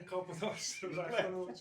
Kappadoster, vielleicht noch gut.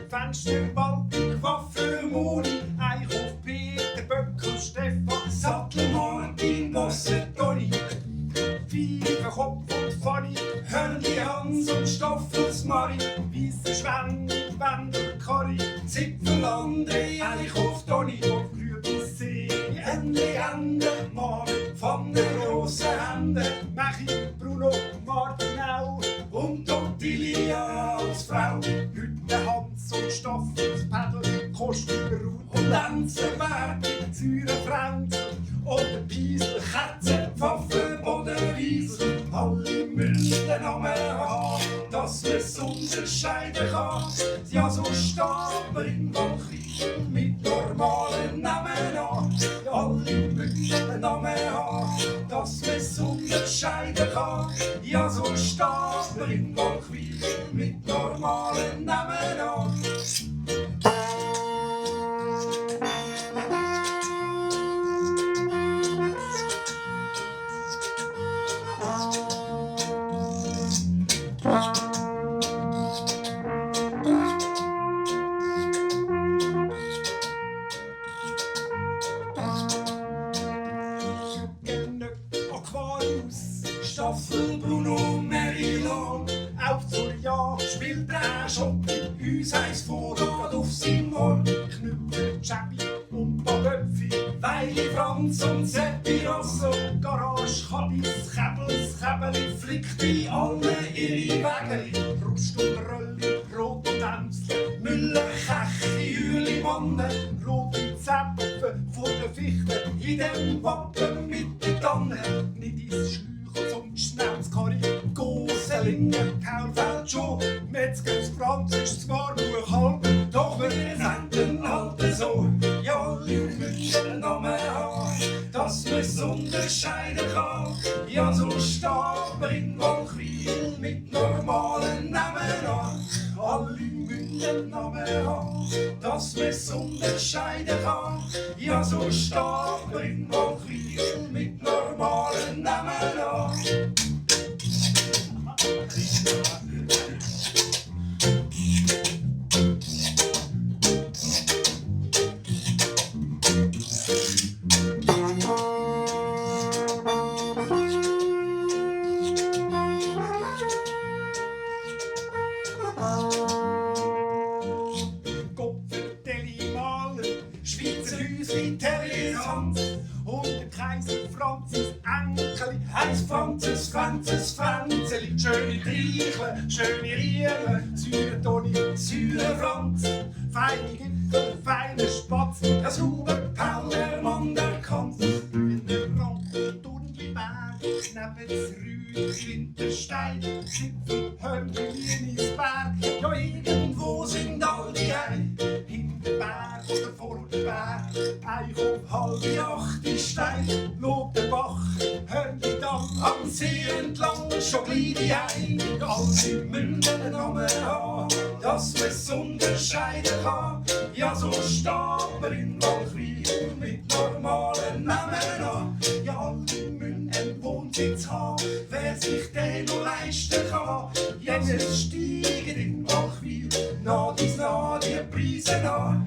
Fensterbalken, Waffel, Moni, Eichhof, Peter, Böckel, Stefan, Sattel, Martin, Bosse, Toni, Pfeife, Kopf und Fanny, Hörnli, Hans und Stoffels, Mari, Weisse, Schwend, Wender, Kari, Zipfel, André, Eichhof, Toni, von früh bis See, eine Legende, Marvin, von den grossen Händen, Machi, Bruno, Martinau und Ottilia als Frau, Hütte, Hans und Stoffels, Pädel, Kostümer, und Lenzenberg, Säure, Fränzel, oder Piesel, Kätze, Pfaffen, Bodenwiesel, alle müssen den Namen haben, dass man es unterscheiden kann. Ja, so steht man in Walchwil mit normalen Namen an. Ja, alle müssen den Namen haben, dass man es unterscheiden kann. Ja, so steht man in Walchwil mit normalen Namen an. Aquarius, Staffel, Bruno, Merilon, auf zur Jagd spielt er Schoppi, uns heisst Vorrat auf sein Ohr, Knüppel, Chappi und Bagöpfi, Weili, Franz und Seppi, Rosso, Garage, Kabis, Käbels, Käbeli, flickt bei allen ihre Wägeli, Rust und Rölli, Rot und Ämsle, Müller, Kechi, Hüli, Manne, rote Zäpfen von der Fichte, in dem Wappen mit der Tanne, nicht ins Schläuch zum Schnauzkarri, Gosselingen, Kaulfeld schon, Metzgers, Französisch, zwar nur halb, doch wir senden halt so, ja, alle müssen den Namen haben, dass man es unterscheiden kann, ja, so steht man in Walchwil mit normalen Namen an, alle müssen den Namen haben, dass man es unterscheiden kann, ja, so steht man in Walchwil mit normalen Namen an. Schweizer Häusli, Terrierhand und der Kaiser Franzis Enkeli heisst Franzis, Franzeli. Schöne Treichle, schöne Riele, Säure Toni, Säure Franz, feine Gipfel, feine Spatz, der sauber Pellermann, der Kanz. Grüner Rand, Turnliberg, nebens Rütli, Winterstein, Zipfel, Hörnli, Lienisberg, ja irgendwo sind all die ein. Hinterberg oder vor der Berg, Eichhof, halbe achte Stein, Lob der Bach, Hörnli Damm, am See entlang, schon gleich ein. Alle müssen den Namen haben, dass man es unterscheiden kann. Ja, so steht man in Walchwil mit normalen Namen an. Ja, alle müssen einen Wohnsitz haben, wer sich den noch leisten kann. Jetzt steigen in Walchwil nach dies nach die Preise an.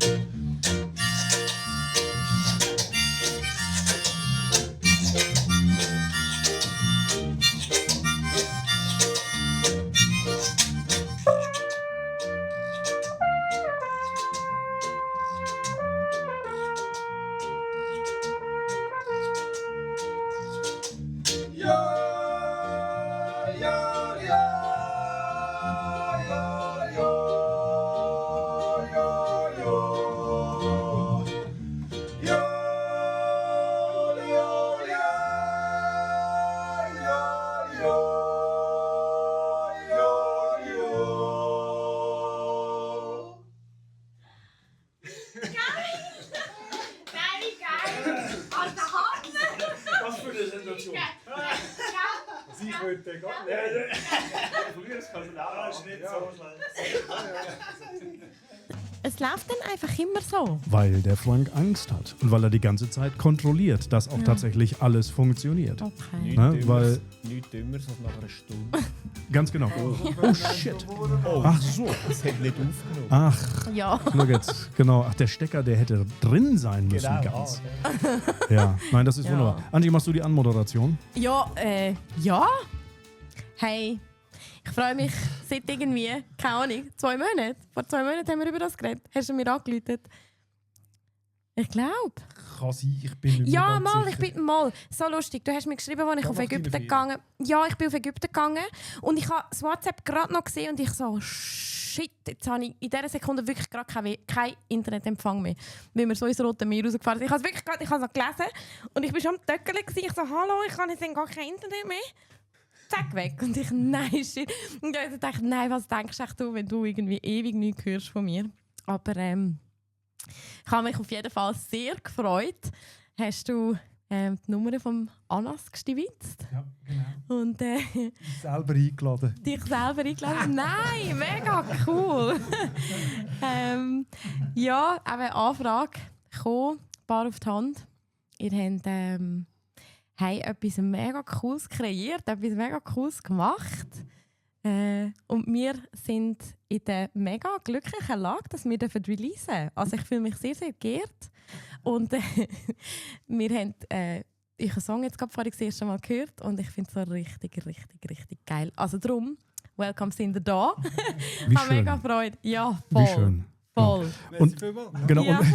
Ja, der Gott. Das ist nicht so schlecht. Es läuft dann einfach immer so. Weil der Frank Angst hat und weil er die ganze Zeit kontrolliert, dass auch tatsächlich alles funktioniert. Okay. Ne? Weil, Nichts dümmer als nach einer Stunde. ganz genau. Oh shit. Ach so. Das hat nicht aufgenommen. Ach, Ja. schau jetzt. Genau. Ach, der Stecker, der hätte drin sein müssen. Ganz. Ja, nein, das ist Ja. wunderbar. Angie, machst du die Anmoderation? Ja, ja. Hey, ich freue mich seit irgendwie, keine Ahnung, 2 Monaten. Vor 2 Monaten haben wir über das geredet. Hast du mir angerufen? Ich glaube. Kann sein, ich bin nicht mehr Ja, ganz mal, sicher. ich bin mal. So lustig. Du hast mir geschrieben, als ich Ja, auf nach Ägypten deinen gegangen bin. Ja, ich bin auf Ägypten gegangen und ich habe das WhatsApp gerade noch gesehen und ich so, shit, jetzt habe ich in dieser Sekunde wirklich gerade keinen Internetempfang mehr, weil wir so ins Rote Meer rausgefahren sind. Ich habe es wirklich gerade, ich habe es noch gelesen und ich war schon am Töckeln. Ich so, hallo, ich habe jetzt gar kein Internet mehr. Zack, weg. Und ich, nein, shit. Und ich dachte, nein, was denkst du, wenn du irgendwie ewig nichts hörst von mir? Aber ich habe mich auf jeden Fall sehr gefreut. Hast du die Nummer von Anas gestibitzt Ja, genau. und Selber eingeladen. dich selber eingeladen? Nein, mega cool. Ja, eben eine Anfrage gekommen, ein paar auf die Hand. Ihr habt haben etwas mega Cooles kreiert, etwas mega Cooles gemacht. Und wir sind in der mega glücklichen Lage, dass wir releasen dürfen. Also ich fühle mich sehr, sehr geehrt. Und wir haben ich einen Song jetzt gerade vorhin das erste Mal gehört und ich finde es so richtig, richtig, richtig geil. Also darum, welcome sind ihr da. Wie Habe schön. mega Freude. Ja, voll. Wie schön. Voll. Und, genau, Ja. und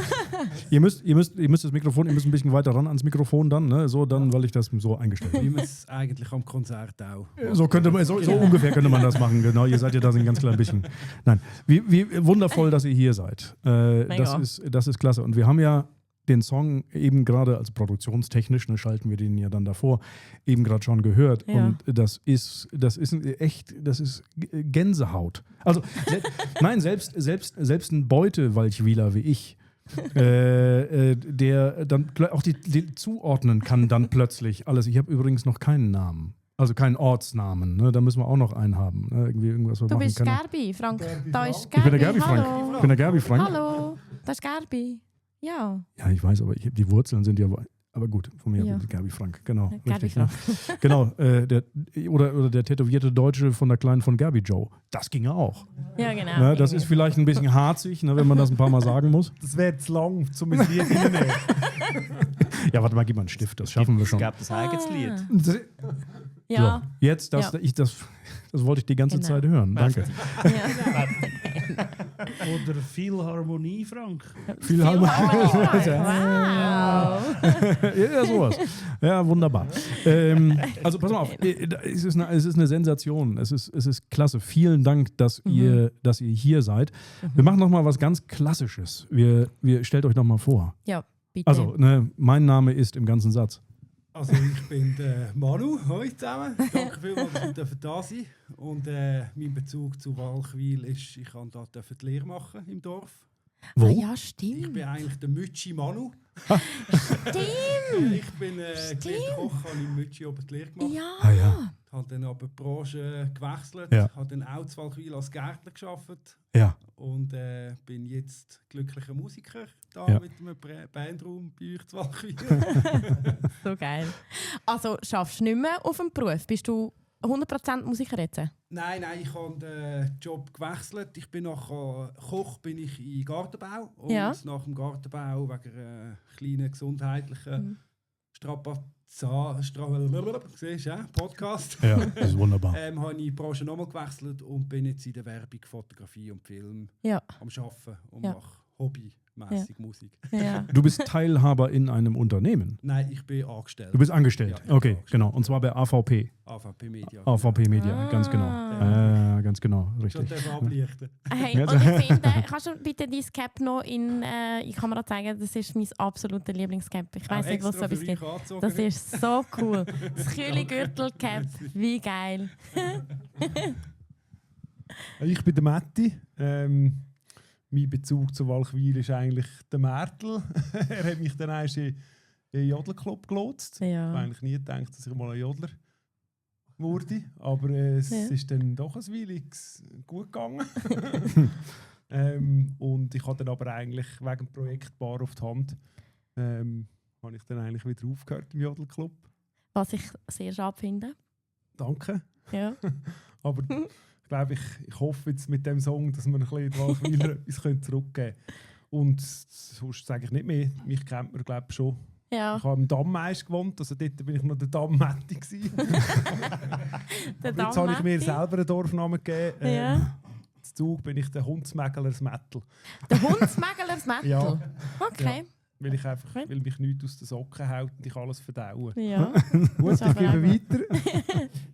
ihr müsst das Mikrofon, ihr müsst ein bisschen weiter ran ans Mikrofon dann, ne? So dann, weil ich das so eingestellt habe. Wie man es eigentlich am Konzert auch. So könnte man, so ungefähr könnte man das machen, genau. Ihr seid ja da so ein ganz klein bisschen. Nein, wie wundervoll, dass ihr hier seid. Das ist klasse. Und wir haben ja den Song eben gerade, also produktionstechnisch, ne, schalten wir den ja dann davor, eben gerade schon gehört. Ja. Und das ist Gänsehaut. Also, nein, selbst ein Beutewalchwieler wie ich, der dann auch die zuordnen kann dann plötzlich alles. Ich habe übrigens noch keinen Namen. Also keinen Ortsnamen, ne? Da müssen wir auch noch einen haben. Ne? Irgendwie irgendwas wir Du machen bist können. Gerbi, Frank. Da ist Ich Gerbi. bin der Gerbi Frank. Hallo. Ich bin der Gerbi Frank. Hallo, das ist Gerbi. Ja. Ja, ich weiß, aber die Wurzeln sind ja. Aber gut, von mir Ja. Gerbi Frank, genau. Gerbi Richtig, ne? Genau, oder der tätowierte Deutsche von der Kleinen von Gerbi Joe. Das ginge auch. Ja, genau. Ne? Das ist vielleicht ein bisschen harzig, ne, wenn man das ein paar Mal sagen muss. Das wäre zu lang, um ein Lied reinzunehmen. Ja, warte mal, gib mal einen Stift, das schaffen wir Es schon. gab das eigenes Lied. Ja. So, jetzt, das wollte ich die ganze Genau. Zeit hören. Danke. Ja. Oder Philharmonie, Frank. Viel Wow. Ja, sowas. Ja, wunderbar. Also pass mal auf, es ist eine Sensation. Es ist klasse. Vielen Dank, dass ihr hier seid. Wir machen noch mal was ganz Klassisches. Wir stellt euch noch mal vor. Ja, bitte. Also, ne, mein Name ist im ganzen Satz. Also ich bin der Manu, heute zusammen. Danke vielmals, dass wir da sein. Und mein Bezug zu Walchwil ist, ich kann da die Lehre machen im Dorf. Wo? Ah, ja, Ich stimmt. bin eigentlich der Mütschi Manu. Stimmt. Ich bin gelernter Koch, habe in Mütschi oben die Lehre gemacht. Ja. Ah ja. Habe dann aber die Branche gewechselt, Ja. habe dann auch zu Walchwil als Gärtner gearbeitet Ja. und bin jetzt glücklicher Musiker da Ja. mit einem Bandraum bei euch zu Walchwil. So geil. Also, schaffst du nicht mehr auf dem Beruf? Bist du 100% Musiker jetzt? Nein, ich habe den Job gewechselt. Ich bin nachher Koch, bin ich in Gartenbau und Ja. nach dem Gartenbau wegen kleinen gesundheitlichen Strapazen, siehst du, Podcast. Ja, das ist wunderbar. Habe ich die Branche nochmal gewechselt und bin jetzt in der Werbung, Fotografie und Film Ja. am Arbeiten und Ja. mache hobbymäßig Musik. Ja. Du bist Teilhaber in einem Unternehmen. Nein, ich bin angestellt. Du bist angestellt. Ja, ich bin Okay, angestellt. genau. Und zwar bei AVP. AVP Media. AVP Media, ganz genau. Ganz genau, Schon richtig. dürfen ablichten. Hey, Ja, und ich finde, kannst du bitte dein Cap noch in Kamera zeigen? Das ist mein absoluter Lieblingscap. Ich weiß nicht, was so etwas gibt. Das ist so cool. Das kühle Gürtel-Cap, wie geil. Ich bin der Matti. Mein Bezug zu Walchwil ist eigentlich der Märtel. Er hat mich dann erst in den Jodelclub gelotst. Ich habe Ja. eigentlich nie gedacht, dass ich mal einen Jodler wurde. Aber es ist dann doch ein Weile gut gegangen. Und ich habe dann aber eigentlich wegen dem Projekt Bar auf die Hand habe ich dann eigentlich wieder aufgehört im Jodelclub. Was ich sehr schade finde. Danke. Ja. Aber ich glaube, ich hoffe jetzt mit dem Song, dass wir ein bisschen in die Walchwiler etwas zurückgeben können. Und sonst sage ich nicht mehr. Mich kennt man, glaube ich, schon. Ja. Ich habe im Dammeis gewohnt, also dort bin ich noch der Dammetti gewesen. Jetzt habe ich mir selber einen Dorfnamen gegeben. Ja. In Zug bin ich der Hundsmägelers Mettel. Der Hundsmägelers Mettel? Ja. Okay. Ja. Weil mich nichts aus den Socken hält und ich alles verdauen. Ja. Gut, ich gebe weiter.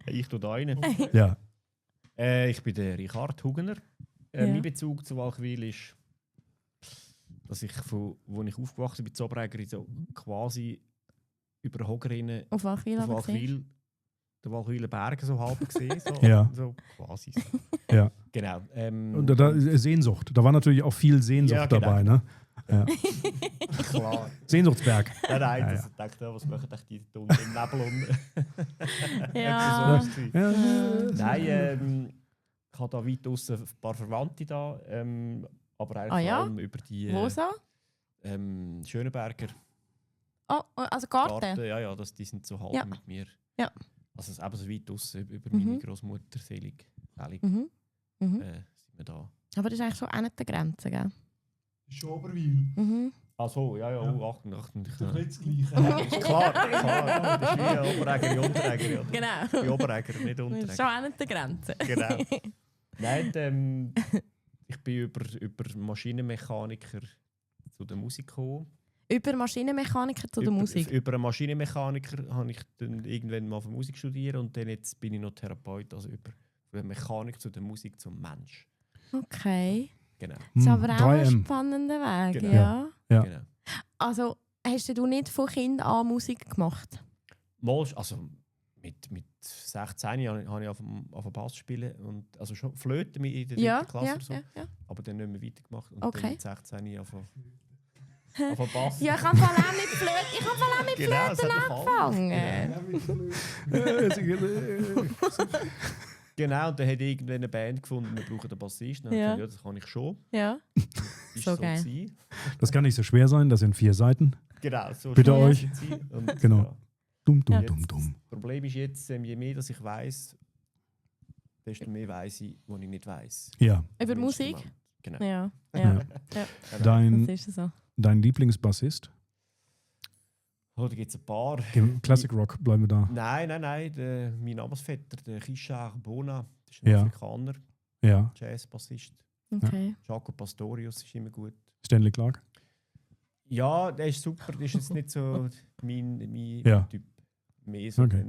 Ich tue da rein. Ja. Ich bin der Richard Hugener. Mein Bezug zu Walchwil ist, dass ich, als ich aufgewachsen bin, in Zoberägeri, so quasi über Hogerinnen auf Walchwil den Walchwiler Bergen so halb gesehen. So, Ja. so quasi. So. Ja. Genau. Und da Sehnsucht. Da war natürlich auch viel Sehnsucht Ja, genau. dabei, ne? Ja. Klar. Sehnsuchtsberg. Nein, das denkt was machen die da unten im Nebel unten? Ja. Etwas so Ja. Nein, ich habe da weit draussen ein paar Verwandte da, aber eigentlich vor allem über die Wo so? Schöneberger Oh, also Garten? Ja, die sind so halb mit mir. Ja. Also eben so weit draussen über meine Großmutter, selig. Mhm. Sind wir da. Aber das ist eigentlich schon an der Grenze, gell? Schoberwil. Mhm. Ach so, ja, 88. Das ist nicht das Gleiche. Ist klar. Das ist wie Oberäger, Unteräger. Oder? Genau. Wie Oberäger, nicht Das Unteräger. ist schon an der Grenze. Genau. Nein, ich bin über Maschinenmechaniker zu der Musik gekommen. Über Maschinenmechaniker zu der Musik? Über einen Maschinenmechaniker habe ich dann irgendwann mal für Musik studiert und dann jetzt bin ich noch Therapeut, also über von Mechanik zu der Musik zum Mensch. Okay. Genau. Das ist aber auch ein 3M. spannender Weg, Genau. ja. Ja. Genau. Also, hast du nicht von Kind an Musik gemacht? Mal, also mit 16 habe ich auf dem Bass spielen und also schon Flöte in der Ja, dritten Klasse ja, oder so, ja, ja. aber dann nicht mehr weitergemacht und Okay. dann mit 16 auf dem Bass. Ja, ich habe vor allem mit Flöte, Genau, das hat mich angefangen. Genau, und dann hat irgendwann eine Band gefunden, wir brauchen einen Bassisten. Dann Ja. habe ich gesagt, ja, das kann ich schon. Ja. Ist So geil. gewesen. Das kann nicht so schwer sein, das sind 4 Seiten. Genau, so Bitte schnell euch. ist es. Und, Genau. ja. Dumm. Das Problem ist jetzt, je mehr dass ich weiss, desto mehr weiss ich, was ich nicht weiss. Ja. Über Im Musik? Instrument. Genau. Ja. Ja. Ja. Dein, Das ist so. dein Lieblingsbassist? Oh, da gibt es ein paar. Im Classic Rock bleiben wir da. Nein. Mein Namensvetter, der Kishar Bona, das ist ein Ja. Afrikaner, Ja. Jazzbassist. Okay. Jaco Pastorius ist immer gut. Stanley Clark? Ja, der ist super. Das ist jetzt nicht so mein Ja. Typ. Mehr so Okay.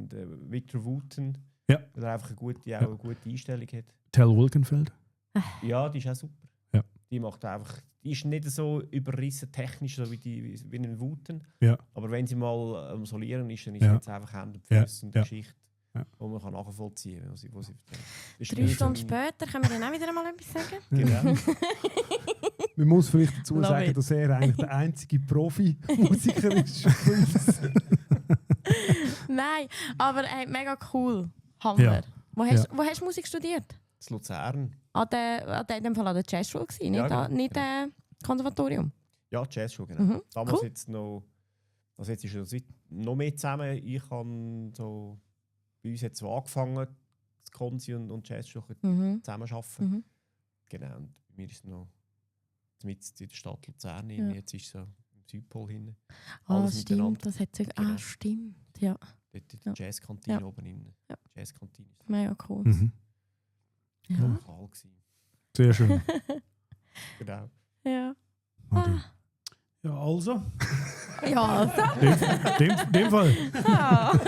Victor Wooten, Ja. der einfach auch eine gute Einstellung hat. Tell Wilkenfeld? Ja, die ist auch super. Ja. Die macht einfach, die ist nicht so überrissen technisch, so wie ein Wooten. Ja. Aber wenn sie mal am Solieren ist, dann ist Ja. jetzt einfach Hände und Ja. Füße und Ja. Geschichte, Ja. wo man kann nachvollziehen kann, was sie erzählt. Das ist 3 nicht Stunden so später können wir dann auch wieder mal etwas sagen. Genau. Man muss vielleicht dazu Love sagen, it. dass er eigentlich der einzige Profi-Musiker ist von uns. Nein, aber mega cool. Hammer. Ja. Wo hast du Musik studiert? Das Luzern. In dem Fall an der Jazzschule gewesen, Ja, nicht, genau. Nicht Konservatorium. Ja, Jazz schon, genau. Mhm, Damals cool. jetzt noch, also jetzt ist es noch mehr zusammen. Ich habe so, bei uns jetzt so angefangen, das Konzi und Jazz schon Mhm. zusammen arbeiten. Mhm. Genau, und bei mir ist es noch mit in der Stadt Luzern, Ja. jetzt ist es so im Südpol hin. Ah, Alles stimmt. miteinander. Das hat Genau. stimmt. Ja, Dort in Ja. der Jazzkantine Ja. oben innen. Ja. Jazzkantine ist mega cool. Mhm. Ja. lokal gewesen. Sehr schön. Genau. Ja. Martin. Ja, also. Ja, also. Dem Fall. Ja.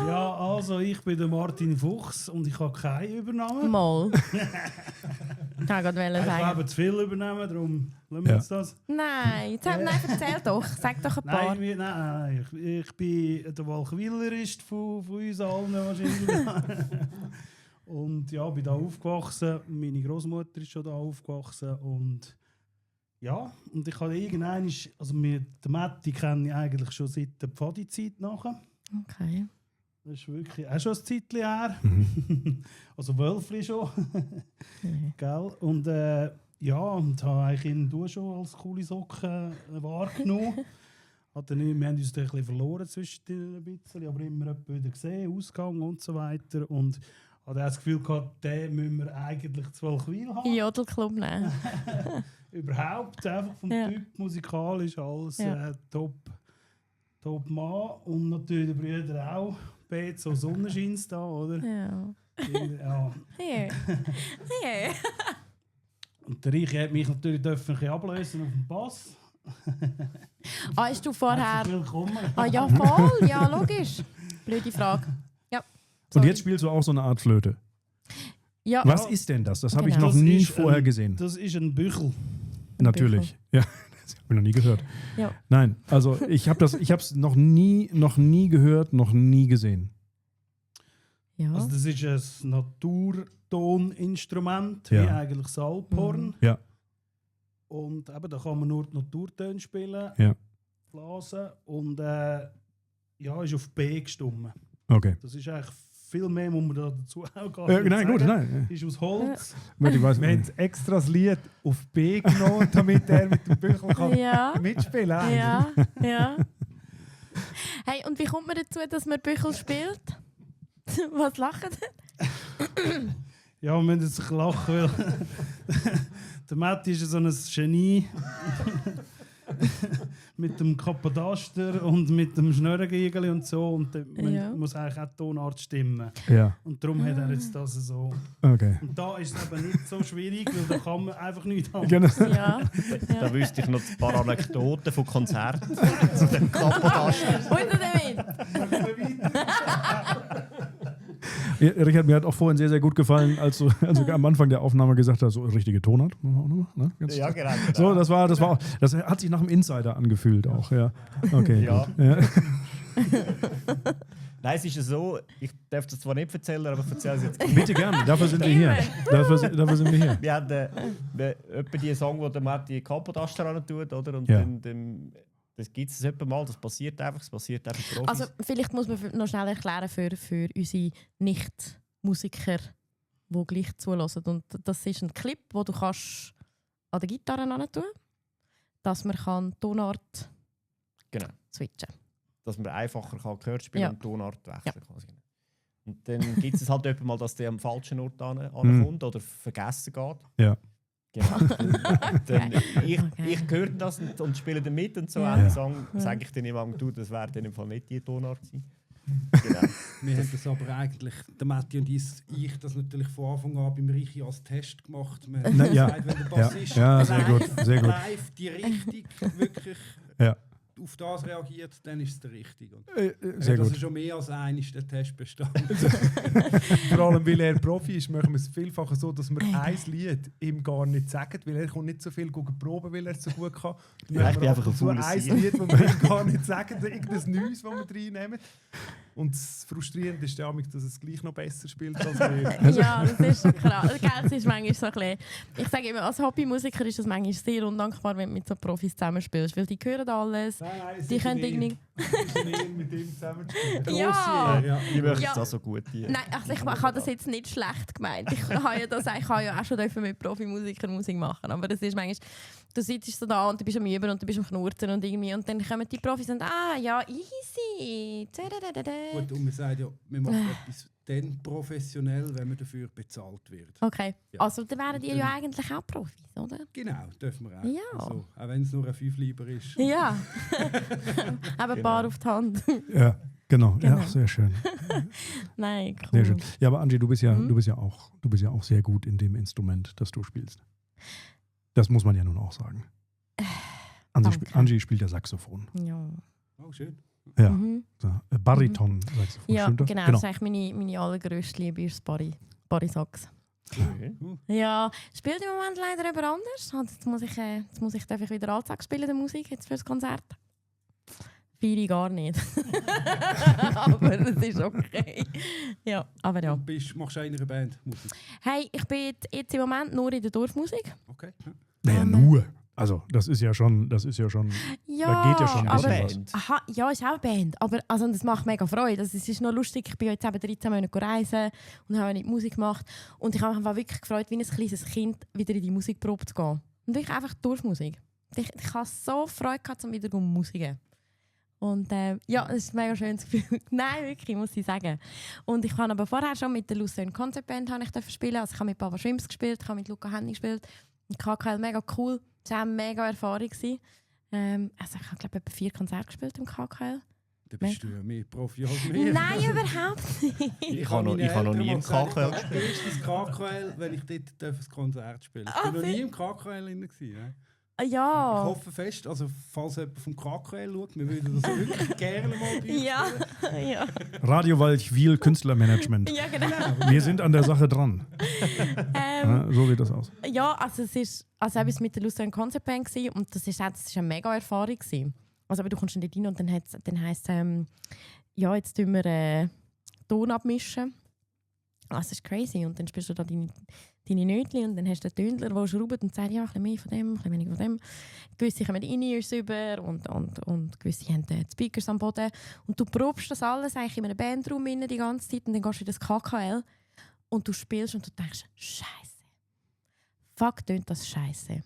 Ja, also ich bin der Martin Fuchs und ich habe keine Übernahmen. Mal. Ich kann gerade Ich sagen. habe zu viel übernehmen, darum lassen wir Ja. jetzt das. Nein, nein, erzähl doch. Sag doch ein paar. Nein. Ich bin der Walchwilerist von uns allen wahrscheinlich. Und ja, bin da aufgewachsen. Meine Großmutter ist schon da aufgewachsen. Und ja, und ich habe irgendwann, also mit der Matti kenne ich eigentlich schon seit der Pfadi-Zeit nachher. Okay. Das ist wirklich auch schon ein Zeitchen her. Also Wölfli schon. Gell? Und und habe eigentlich ihn schon als coole Socke wahrgenommen. Wir haben uns ein bisschen verloren zwischendurch ein bisschen, aber immer wieder gesehen, Ausgang und so weiter. Und hatte das Gefühl gehabt, den müssen wir eigentlich zu Walchwil haben. Jodelclub nehmen. Überhaupt, einfach vom Typ musikalisch alles top Mann. Und natürlich die Brüder auch. Beide so Sonnenscheins da, oder? Ja. Ja. Hey. Und der Reiche hat mich natürlich ein bisschen ablösen auf dem Pass. Hast du vorher... Herzlich willkommen. Ja, voll. Ja, logisch. Blöde Frage. Ja. Und Sorry. jetzt spielst du auch so eine Art Flöte. Ja. Was ist denn das? Das habe ich Genau. noch Das nie ist vorher ein- gesehen. Das ist ein Büchel. Natürlich. Ja, das habe ich noch nie gehört. Ja. Nein, also ich habe es noch nie gehört, noch nie gesehen. Ja. Also das ist ein Naturtoninstrument, Ja. wie eigentlich das Alphorn. Ja. Und eben, da kann man nur die Naturtöne spielen, Ja. blasen und ist auf B gestimmt. Okay. Das ist eigentlich viel mehr, muss man da dazu auch gar nicht Nein, gut, sagen. nein. Ist aus Holz. Ich weiß, Wir haben extra das Lied auf B genommen, damit er mit dem Büchel kann Ja. mitspielen kann. Ja, ja. Hey, und wie kommt man dazu, dass man Büchel spielt? Was lachen denn? Ja, wir müssen jetzt lachen, weil der Matti ist so ein Genie. Mit dem Kapadaster und mit dem Schnörrengiegel und so. Und man Ja. muss eigentlich auch die Tonart stimmen. Ja, Und darum hat er jetzt das so. okay. Und da ist es eben nicht so schwierig, weil da kann man einfach nichts haben. Genau. Ja. Da wüsste ich noch ein paar Anekdoten von Konzerten zu dem Kapadaster. Und damit? Ja, Richard, mir hat auch vorhin sehr, sehr gut gefallen, als du am Anfang der Aufnahme gesagt hast, so richtige Tonart. Machen wir auch noch mal, ne? Ganz- Ja, genau. So, das hat sich nach einem Insider angefühlt auch, ja. Okay, Ja. gut. Ja. Nein, es ist ja so, ich darf das zwar nicht erzählen, aber ich erzähle es jetzt. Bitte gerne, dafür sind wir hier. Dafür sind wir hier. Wir haben etwa die Song, wo der Matti Kapadaster ran tut, oder? Und Ja. dann das gibt es etwa mal, das passiert einfach Profis. Also vielleicht muss man noch schnell erklären für unsere Nicht-Musiker, die gleich zulassen. Und das ist ein Clip, wo du kannst an der Gitarre ran tun, dass man kann Tonart Genau. switchen. Dass man einfacher kann Gehör spielen Ja. und Tonart wechseln Ja. quasi. Und dann gibt es halt etwa mal, dass der am falschen Ort ankommt oder vergessen geht. Ja. Genau. Dann, ich Okay. höre das und spiele dann mit und so. Ja. Auch den Song sage ich dann immer, du, das wäre dann im Fall nicht die Tonart sein. Genau. Wir haben das aber eigentlich, der Matti und ich das natürlich von Anfang an beim Richi als Test gemacht. Wir haben Na, ja. gesagt, wenn der Bassist Ja, sehr gut, sehr gut. live die Richtung wirklich Ja. auf das reagiert, dann ist es der Richtige. Und Sehr das gut. ist schon mehr als einmal der Test bestanden. Vor allem, weil er Profi ist, machen wir es vielfach so, dass wir ein Lied ihm gar nicht sagen, weil er kommt nicht so viel proben, weil er es so gut kann. Dann Ja, ich machen bin wir einfach ab und zu ein ein faules Lied, das wir ihm gar nicht sagen, irgendein Neues, das wir reinnehmen. Und das Frustrierende ist ja, dass es gleich noch besser spielt als wir. Ja, das ist schon krass. Gell, es ist manchmal so ein bisschen, ich sage immer, als Hobbymusiker ist es manchmal sehr undankbar, wenn du mit so Profis zusammenspielst, weil die hören alles. Nein, Die können irgendwie... mit ihm zusammen spielen. Ja. Ja. Ich möchte Ja. es auch so gut. Nein, also ich habe das jetzt nicht schlecht gemeint. Ich habe ja auch schon mit Profimusikern Musik machen, aber das ist manchmal, du sitzt so da und du bist am Üben und du bist am Knurzen und irgendwie und dann kommen die Profis und ja, easy. Gut, und wir sagen ja, wir machen etwas dann professionell, wenn man dafür bezahlt wird. Okay, Ja. also dann wären die ja eigentlich auch Profis, oder? Genau, dürfen wir auch. Ja. Also, auch wenn es nur ein 5-Lieber ist. Ja. Eben ein paar auf die Hand. Ja, genau. Genau. Ja, sehr schön. Nein, cool. Sehr schön. Ja, aber Angie, du bist ja Mhm. auch sehr gut in dem Instrument, das du spielst. Das muss man ja nun auch sagen. Danke. Angie spielt ja Saxophon. Ja. Oh, schön. Ja, Mhm. so, Bariton-Saxophon. Ja, stimmt das? genau. Das ist eigentlich meine allergrösste Liebe, ist Bari-Sax. Okay. Ja, spielt im Moment leider jemand anders. Und jetzt darf ich wieder Altsax spielen, der Musik, jetzt fürs Konzert. Feiere ich gar nicht. Aber das ist okay. Ja, aber ja. Machst du auch in einer Band Musik? Hey, ich bin jetzt im Moment nur in der Dorfmusik. Okay. Naja, nur. Also, das ist ja schon. Ja, Ja, Da geht ja schon ein bisschen aber, was. aha, ja, ist auch eine Band. Aber also, das macht mega Freude. Also, es ist noch lustig. Ich bin jetzt eben 13 Monate reisen und habe nicht Musik gemacht. Und ich habe mich wirklich gefreut, wie ein kleines Kind wieder in die Musikprobe zu gehen. Und wirklich einfach durch Musik. Ich habe so Freude gehabt, um wieder Musik zu geben. Und ja, das ist ein mega schönes Gefühl. Nein, wirklich, muss ich sagen. Und ich habe aber vorher schon mit der Lucerne Concept Band spielen. Also ich habe mit Papa Schwimms gespielt, ich habe mit Luca Hennig gespielt. Und KKL mega cool. Das war eine mega Erfahrung. Also ich habe glaube etwa 4 Konzerte gespielt im KKL. Da bist du ja mehr Profi als mir. Nein, überhaupt nicht. Ich habe noch nie im KKL gespielt. Erstes KKL, wenn ich dort ein Konzert spielen darf. Ich war noch nie im KKL drin. Ne? Ja. Ich hoffe fest, also falls jemand vom KKL schaut, wir würden das wirklich gerne mal bei uns Ja. spielen. Ja. Radio Walchwil Künstlermanagement. Ja, genau. Wir sind an der Sache dran. Ja, so sieht das aus. Ja, also es ist etwas mit der Lucerne Concept Band gewesen, und das ist eine mega Erfahrung gewesen. Also aber du kommst nicht rein und dann heisst ja, jetzt tun wir Ton abmischen. Also das ist crazy. Und dann spielst du da deine Nötchen und dann hast du den Tönler, der schraubt und sagt, ja, ein bisschen mehr von dem, ein bisschen weniger von dem. Gewisse kommen die In-Ears über und gewisse haben die Speakers am Boden. Und du probst das alles eigentlich in einem Bandraum die ganze Zeit und dann gehst du in das KKL und du spielst und du denkst, Scheiße. Fuck, tönt das scheiße.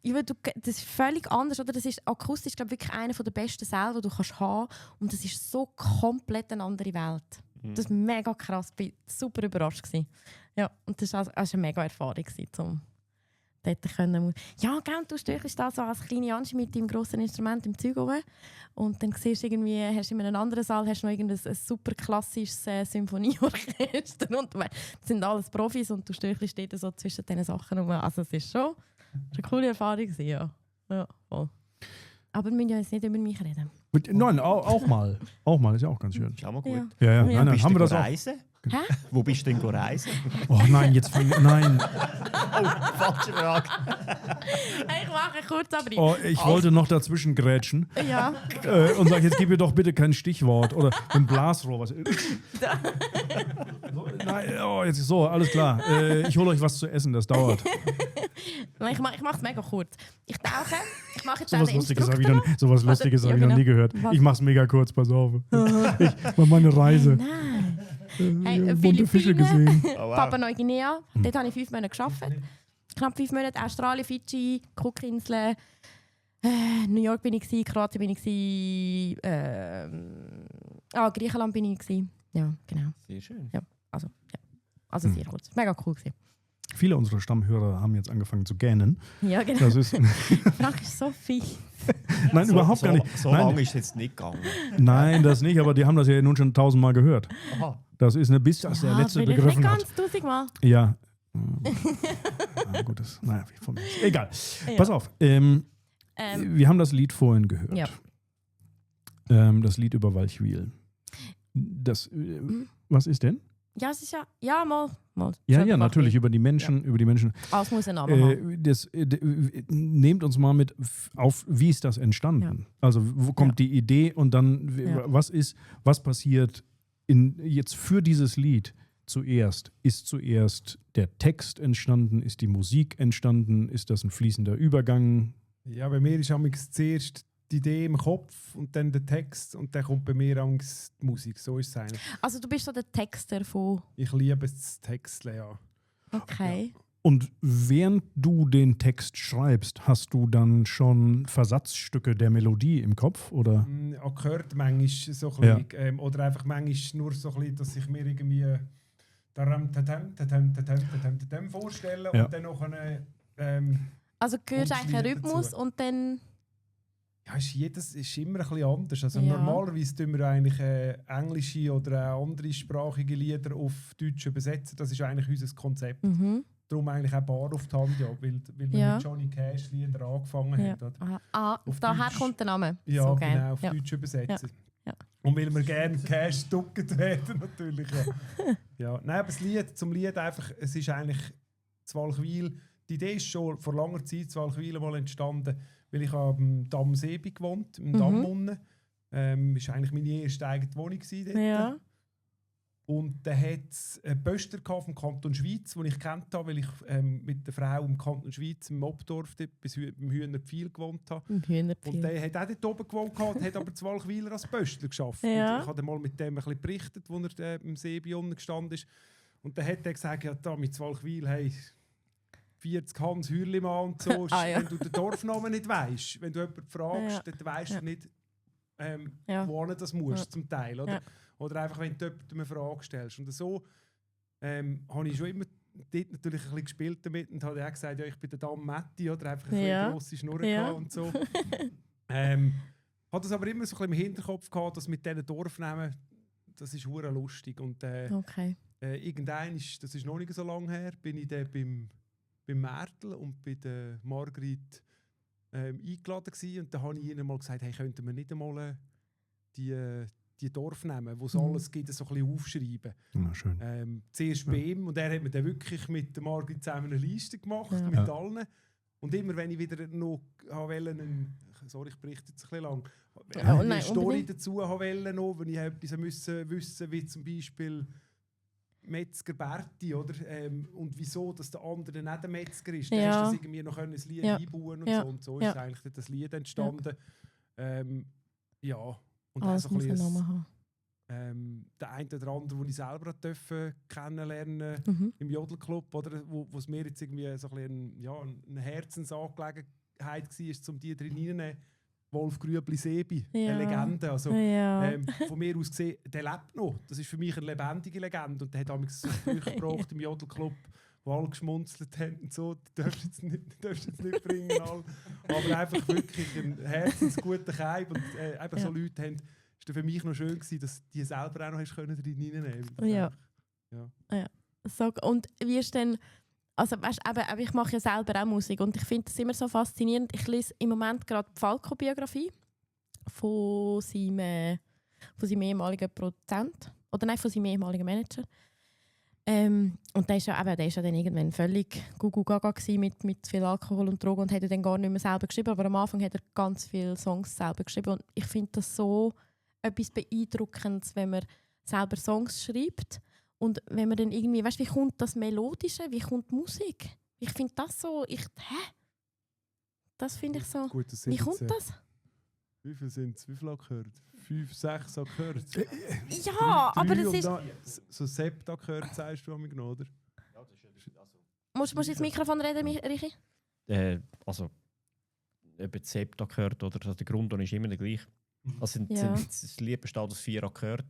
Das ist völlig anders. Oder? Das ist akustisch, glaube ich, wirklich einer der besten Säle, die du kannst haben. Und das ist so komplett eine andere Welt. Das war mega krass. Ich war super überrascht gewesen. Ja, und das war eine mega Erfahrung, um dort können. Ja, gell, du stöchst da so als kleine Anschi mit deinem grossen Instrument im Zeug oben. Und dann siehst du irgendwie, hast in einem anderen Saal hast du noch ein super klassisches Symphonieorchester. Und das sind alles Profis und du stöchst dort so zwischen diesen Sachen rum. Also es ist schon eine coole Erfahrung gewesen, ja. Ja, voll. Aber wir müssen ja jetzt nicht über mich reden. Nein, auch mal. Auch mal ist ja auch ganz schön. Ist auch mal gut. Ja. Ja, Ja. nein, haben wir das auch. reisen? Hä? Wo bist du denn reisen? Oh nein, nein. Falsche Frage. Ich mache kurz Abriss. Oh, ich wollte noch dazwischen grätschen Ja. und sage, jetzt gib mir doch bitte kein Stichwort oder ein Blasrohr. Was. So, nein, oh, jetzt ist so, alles klar. Ich hole euch was zu essen, das dauert. Ich mache es mega kurz. Ich tauche. Ich mache jetzt Sowas einen Lustiges habe Instruktor. ich, sowas Lustiges Ja, hab ich noch genau. nie gehört. Was? Ich mache es mega kurz, pass auf. Ich mache meine Reise. Nein. Hey, Bunte Fische Philippinen, gesehen. Papua Neuguinea. Dort habe ich 5 Monate gearbeitet. Knapp 5 Monate. Australien, Fidschi, Cookinseln. New York bin ich, Kroatien bin ich, Griechenland bin ich. Ja, genau. Sehr schön. Also sehr kurz. Mega cool gewesen. Viele unserer Stammhörer haben jetzt angefangen zu gähnen. Ja, genau. Das ist, Frank ist so viel. nein, überhaupt gar nicht. So Nein, lange ist es jetzt nicht gegangen. nein, das nicht, aber die haben das ja nun schon 1000-mal gehört. Aha. Das ist bis das der letzte vielleicht begriffen nicht hat. ganz 1000-mal. Ja. Ja, gut, naja, von mir. Egal. Ja. Pass auf. Wir haben das Lied vorhin gehört. Ja. Das Lied über Walchwil. Das, was ist denn? Ja, es ist ja. Ja, mal. Ja, Selber natürlich, machen. über die Menschen. Alles muss einen Namen haben. Nehmt uns mal mit auf, wie ist das entstanden? Ja. Also, wo kommt die Idee und dann, Ja. was passiert jetzt für dieses Lied zuerst? Ist zuerst der Text entstanden? Ist die Musik entstanden? Ist das ein fließender Übergang? Ja, bei mir ist zuerst die Idee im Kopf und dann der Text und dann kommt bei mir die Musik. So ist es eigentlich. Also, du bist so der Texter von. Ich liebe das Texten, ja. Okay. Und während du den Text schreibst, hast du dann schon Versatzstücke der Melodie im Kopf? Oder? Gehört manchmal so ein bisschen, oder einfach manchmal nur so ein bisschen, dass ich mir irgendwie vorstelle Ja. und dann noch eine Also, du hörst Und eigentlich einen Lied Rhythmus dazu. und dann. ja, ist immer ein bisschen anders. Also Ja. normalerweise tun wir eigentlich englische oder auch andere sprachige Lieder auf Deutsch übersetzen. Das ist eigentlich unser Konzept. Mhm. Darum eigentlich auch Bar auf die Hand, ja, weil wir Ja. mit Johnny Cash Lieder angefangen Ja. haben. Oder? Aha. Auf Daher Deutsch. kommt der Name. Ja, so genau, geil. auf Ja. Deutsch übersetzen. Ja. Und weil wir gerne Cash ducket werden, natürlich. Ja. Ja. Nein, aber zum Lied einfach, es ist eigentlich Walchwil. Die Idee ist schon vor langer Zeit in Walchwil mal entstanden, weil ich am Damm Seebi gewohnt, im Damm unten. Ist eigentlich meine erste eigene Wohnung gewesen dort. Ja. Und dann hat es einen Pöster vom Kanton Schweiz, den ich kennt habe, weil ich mit der Frau im Kanton Schweiz im Obdorf bis im Hühnerpfil gewohnt habe. Und der hat auch dort oben gewohnt, hat aber zu Walchwiler als Pöstler geschafft. Ja. Und ich habe dann mal mit dem ein bisschen berichtet, als er im See bei unten gestanden ist. Und dann hat er gesagt, ja, da mit Walchwil, hey, 40 Hans Hürlimann und so. Ja. Wenn du den Dorfnamen nicht weisst, wenn du jemanden fragst, dann weisst du nicht, wo das musst, zum Teil. Oder? Ja. Oder einfach, wenn du jemandem eine Frage stellst. Und so habe ich schon immer dort natürlich ein bisschen gespielt damit und habe auch gesagt, ja, ich bin der Dam Matti, oder einfach eine grosse Schnurr gehabt und so. Hat das aber immer so ein bisschen im Hinterkopf gehabt, dass mit diesen Dorfnamen, das ist hure lustig. Und irgendwann, das ist noch nicht so lange her, bin ich dann beim Märtel und bei der Margrit eingeladen gewesen. Und da habe ich ihnen mal gesagt, hey, könnten wir nicht einmal die Dorfnamen, wo es alles gibt, so ein bisschen aufschreiben. Ja, schön. Zuerst bei ihm, und er hat mir dann wirklich mit der Margrit zusammen eine Liste gemacht, mit allen. Und immer, wenn ich wieder noch wollte, sorry, ich berichte jetzt ein bisschen lang, eine Story dazu wollte, noch, wenn ich etwas wissen musste, wie zum Beispiel Metzger Berti, oder? Und wieso, dass der andere nicht der Metzger ist. Dann hast du das irgendwie noch ein Lied einbauen und so. Und so ist eigentlich das Lied entstanden. Und auch so ein bisschen der eine oder andere, den ich selber kennenlernen durfte im Jodelclub, oder? Wo es mir jetzt irgendwie so ein bisschen eine Herzensangelegenheit war, um die drin reinzunehmen. Wolf Grübli-Sebi, eine Legende. Also, von mir aus gesehen, der lebt noch. Das ist für mich eine lebendige Legende. Und der hat damals so Sprüche gebracht im Jodelclub, wo alle geschmunzelt haben und so. Die darfst du jetzt nicht bringen. Aber einfach wirklich ein herzensguter Keim. Und einfach so Leute haben, es war für mich noch schön gewesen, dass die selber auch noch drin reinnehmen können. So, und wie ist denn... Also weißt, aber ich mache ja selber auch Musik und ich finde das immer so faszinierend. Ich lese im Moment gerade die Falco-Biografie von seinem ehemaligen Produzent. Oder nein, von seinem ehemaligen Manager. Und der ist ja dann irgendwann völlig gugu-gaga mit viel Alkohol und Drogen und hat dann gar nicht mehr selber geschrieben. Aber am Anfang hat er ganz viele Songs selber geschrieben. Und ich finde das so etwas Beeindruckendes, wenn man selber Songs schreibt. Und wenn man dann irgendwie, weißt du, wie kommt das Melodische, wie kommt die Musik? Ich finde das so, das finde ich so, wie kommt das? Wie viel sind es? Wie viele Akkorde? 5, 6 Akkorde? Ja, aber das ist... So Sept-Akkorde sagst du am genau, oder? Musst du ins Mikrofon reden, Richi? Also, ob jetzt Sept-Akkorde oder der Grundton ist immer der gleiche. Also das Lied besteht aus 4 Akkorden.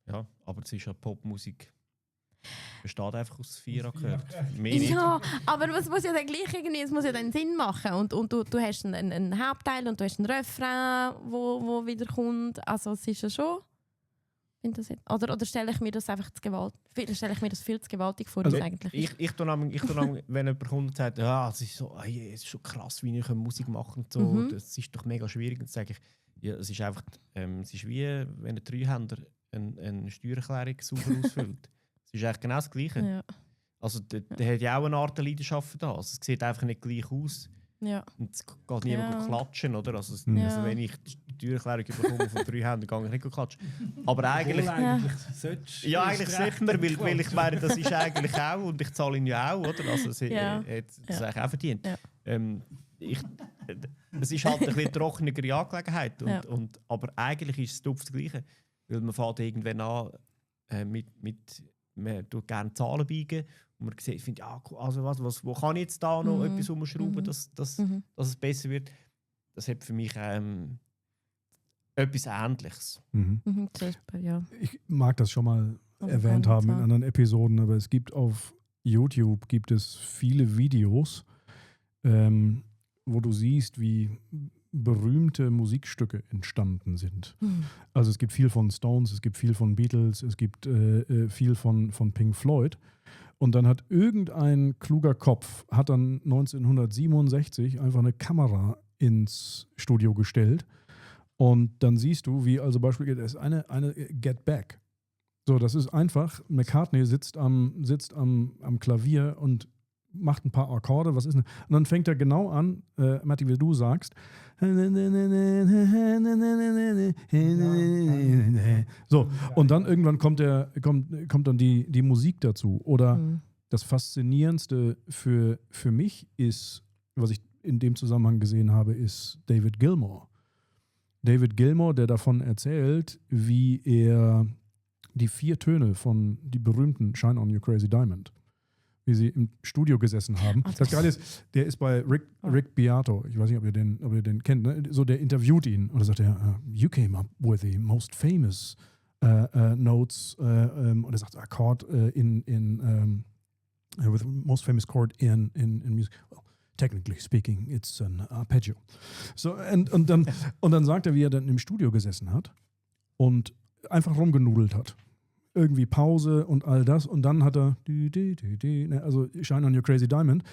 Ja, aber es ist ja Popmusik. Besteht einfach aus 4 Akkorden. Ja, aber es muss ja dann gleich irgendwie, es muss ja dann Sinn machen. Und du hast einen Hauptteil und du hast einen Refrain, wo wieder kommt. Also es ist ja schon... Oder stelle ich mir das einfach viel zu gewaltig vor, also, eigentlich ich tue wenn jemand kommt und sagt, ja, es ist so, es ist schon krass, wie ich Musik machen und so, das ist doch mega schwierig. Dann sage ich, ja, es ist einfach, es ist wie, wenn ein Treuhänder eine Steuererklärung sauber ausfüllt. Es ist eigentlich genau das Gleiche. Ja. Also der hat ja auch eine Art Leidenschaft für das. Es sieht einfach nicht gleich aus. Ja. Und es geht niemand klatschen, oder? Also wenn ich die Steuererklärung bekomme von 3 Händen, gehe ich nicht klatschen. Aber eigentlich... eigentlich sicher, weil ich meine, das ist eigentlich auch, und ich zahle ihn ja auch, oder? Also er hat das eigentlich auch verdient. Ja. Es ist halt eine trockenere Angelegenheit. Aber eigentlich ist es das Gleiche. Weil man fährt irgendwann an, man tut gerne Zahlen biegen und man sieht, findet, ja, also wo kann ich jetzt da noch etwas umschrauben, dass es besser wird. Das hat für mich etwas Ähnliches. Ich mag das schon mal erwähnt haben in anderen Episoden, aber es gibt auf YouTube viele Videos, wo du siehst, wie berühmte Musikstücke entstanden sind. Also es gibt viel von Stones, es gibt viel von Beatles, es gibt viel von Pink Floyd. Und dann hat irgendein kluger Kopf, hat dann 1967 einfach eine Kamera ins Studio gestellt und dann siehst du, wie also beispielsweise eine Get Back. So, das ist einfach, McCartney sitzt am Klavier und macht ein paar Akkorde, was ist denn? Und dann fängt er genau an, Matti, wie du sagst. So, und dann irgendwann kommt dann die Musik dazu. Oder das Faszinierendste für mich ist, was ich in dem Zusammenhang gesehen habe, ist David Gilmour. David Gilmour, der davon erzählt, wie er die 4 Töne von die berühmten Shine on You Crazy Diamond, wie sie im Studio gesessen haben. Das Geile ist, der ist bei Rick Beato, ich weiß nicht, ob ihr den kennt, ne? So, der interviewt ihn und da sagt er, you came up with the most famous notes, und er sagt, Akkord with the most famous chord in music. Well, technically speaking, it's an arpeggio. So, und dann sagt er, wie er dann im Studio gesessen hat und einfach rumgenudelt hat. Irgendwie Pause und all das. Und dann hat er also Shine on Your Crazy Diamond.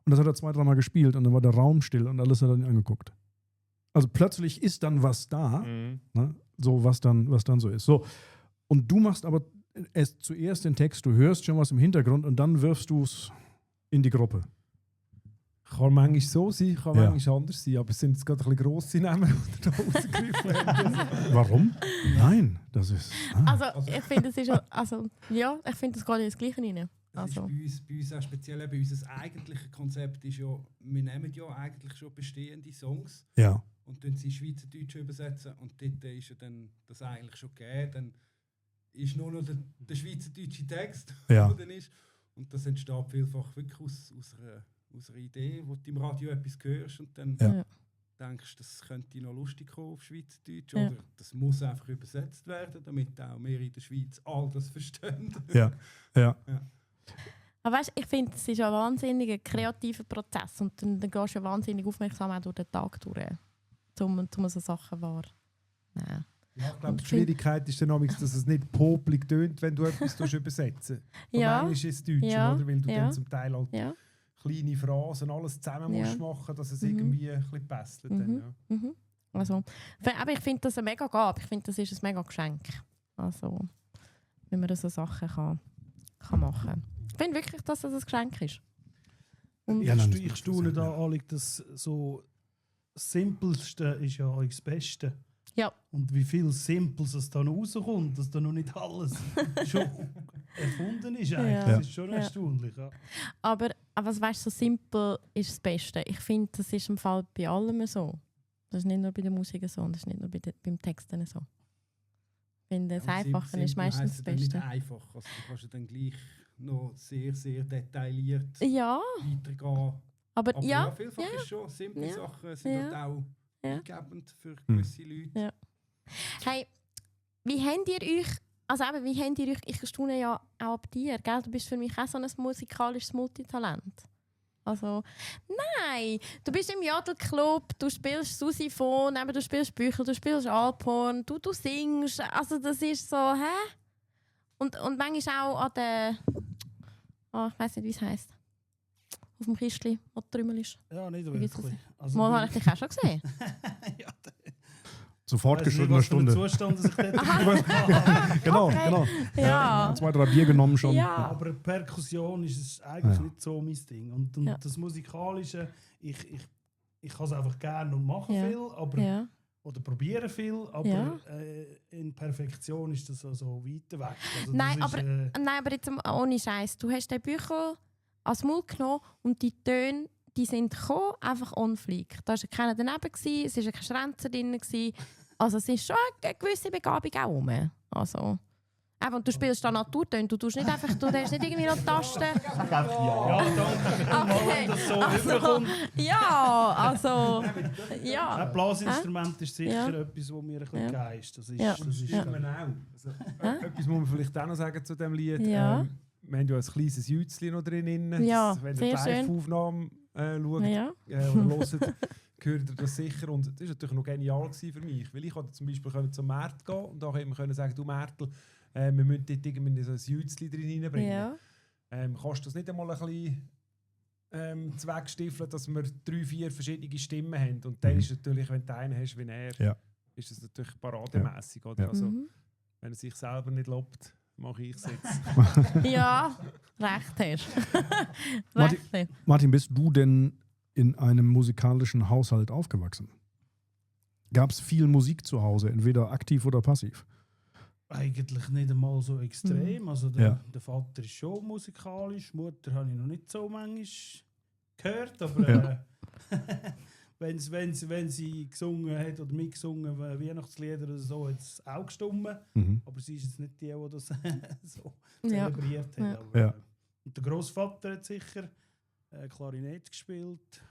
Und das hat er 2-3 Mal gespielt und dann war der Raum still und alles hat er ihn angeguckt. Also plötzlich ist dann was da, ne? So was dann so ist. So. Und du machst aber zuerst den Text, du hörst schon was im Hintergrund und dann wirfst du es in die Gruppe. Kann manchmal so sein, kann manchmal anders sein, aber es sind jetzt gerade ein bisschen grosse Namen, die da rausgegriffen haben. Warum? Nein, das ist... Also ich finde, es ist ich finde, das geht ins Gleiche rein. Also. Ist bei uns auch speziell, bei unser eigentliches Konzept ist ja, wir nehmen ja eigentlich schon bestehende Songs und sie in Schweizerdeutsch übersetzen und dort ist ja dann das eigentlich schon gegeben, dann ist nur noch der schweizerdeutsche Text, der dann ist, und das entsteht vielfach wirklich aus einer Idee, wo du im Radio etwas hörst und dann denkst, das könnte noch lustig kommen auf Schweizerdeutsch oder das muss einfach übersetzt werden, damit auch wir in der Schweiz all das verstehen. Ja. Aber weißt, ich finde, es ist ein wahnsinniger kreativer Prozess und dann gehst du wahnsinnig aufmerksam auch durch den Tag durch, um so Sachen wahrnehmen. Ja, ich glaube, die Schwierigkeit ist dann auch, dass es nicht popelig tönt, wenn du etwas übersetzt. Vom Englisch ins Deutsche, oder? Weil du dann zum Teil halt kleine Phrasen, alles zusammen musst machen, dass es irgendwie ein bisschen passt. Also, aber ich finde das eine mega Gabe. Ich finde, das ist ein mega Geschenk. Also, wenn man so Sachen kann machen kann. Ich finde wirklich, dass das ein Geschenk ist. Und ich staune da, Alex, dass so das Simpelste ist ja auch das Beste. Ja. Und wie viel Simples es dann rauskommt, dass da noch nicht alles schon erfunden ist eigentlich. Das ist schon erstaunlich. Ja. Aber was weißt du, so simpel ist das Beste. Ich finde, das ist im Fall bei allem so. Das ist nicht nur bei der Musik so, das ist nicht nur beim Texten so. Ich finde, das Einfache ist meistens das Beste. Nicht einfach. Also, du kannst ja dann gleich noch sehr, sehr detailliert weitergehen. Aber vielfach ist schon simple Sachen sind halt auch eingebend für gewisse Leute. Ja. Hey, wie habt ihr euch, ich staune ja auch ab dir, gell? Du bist für mich auch so ein musikalisches Multitalent. Also, nein, du bist im Jodelclub, du spielst Susifon, du spielst Büchel, du spielst Alphorn, du singst, also das ist so, hä? Und manchmal auch an der, ich weiss nicht, wie es heisst. Auf dem Kistchen, wo der Trümmel ist. Ja, nicht wirklich. Also, mal habe ich dich auch schon gesehen. Zu fortgeschrittener Stunde. Zustand, dass ich genau. Ja. 2, 3 Bier genommen schon. Ja. Aber Perkussion ist es eigentlich nicht so mein Ding. Und das Musikalische, ich kann es einfach gerne und mache viel, aber, oder probiere viel, aber in Perfektion ist das also weiter weg. Also nein, aber jetzt ohne Scheiß. Du hast den Büchel als Maul genommen und die Töne, die sind gekommen, einfach on fleek. Da war keiner daneben, es war kein Schrenzer drin. Also es ist schon eine gewisse Begabung auch rum. Also, und du spielst da Naturtöne, du tust nicht einfach, du hast nicht irgendwie noch Tasten. Ein Blasinstrument ist sicher etwas, was mir ein bisschen geist. Das ist Etwas muss man vielleicht auch noch sagen zu diesem Lied. Ja. Wir haben ja ein kleines Jützchen noch drin. Ja, wenn sehr ihr die schön. Live-Aufnahme schaut oder hört, gehört ihr das sicher. Und das war natürlich noch genial für mich. Weil ich konnte zum Beispiel zum Märt gehen und da können sagen, du Märtel, wir müssen dort irgendwie so ein Jützchen drin reinbringen. Ja. Kannst du das nicht einmal ein bisschen zweckstiffeln, dass wir 3, 4 verschiedene Stimmen haben? Und dann ist natürlich, wenn du einen hast wie er, ist das natürlich parademässig. Oder? Also, wenn er sich selber nicht lobt, mache ich es jetzt. Ja, recht hast. Recht hast. Martin, bist du denn in einem musikalischen Haushalt aufgewachsen? Gab es viel Musik zu Hause, entweder aktiv oder passiv? Eigentlich nicht einmal so extrem. Also der Vater ist schon musikalisch, die Mutter habe ich noch nicht so manchmal gehört, aber wenn sie gesungen hat oder mitgesungen Weihnachtslieder oder so, hat es auch gestimmt. Aber sie ist jetzt nicht die das so zelebriert hat. Aber, und der Großvater hat sicher Klarinett gespielt,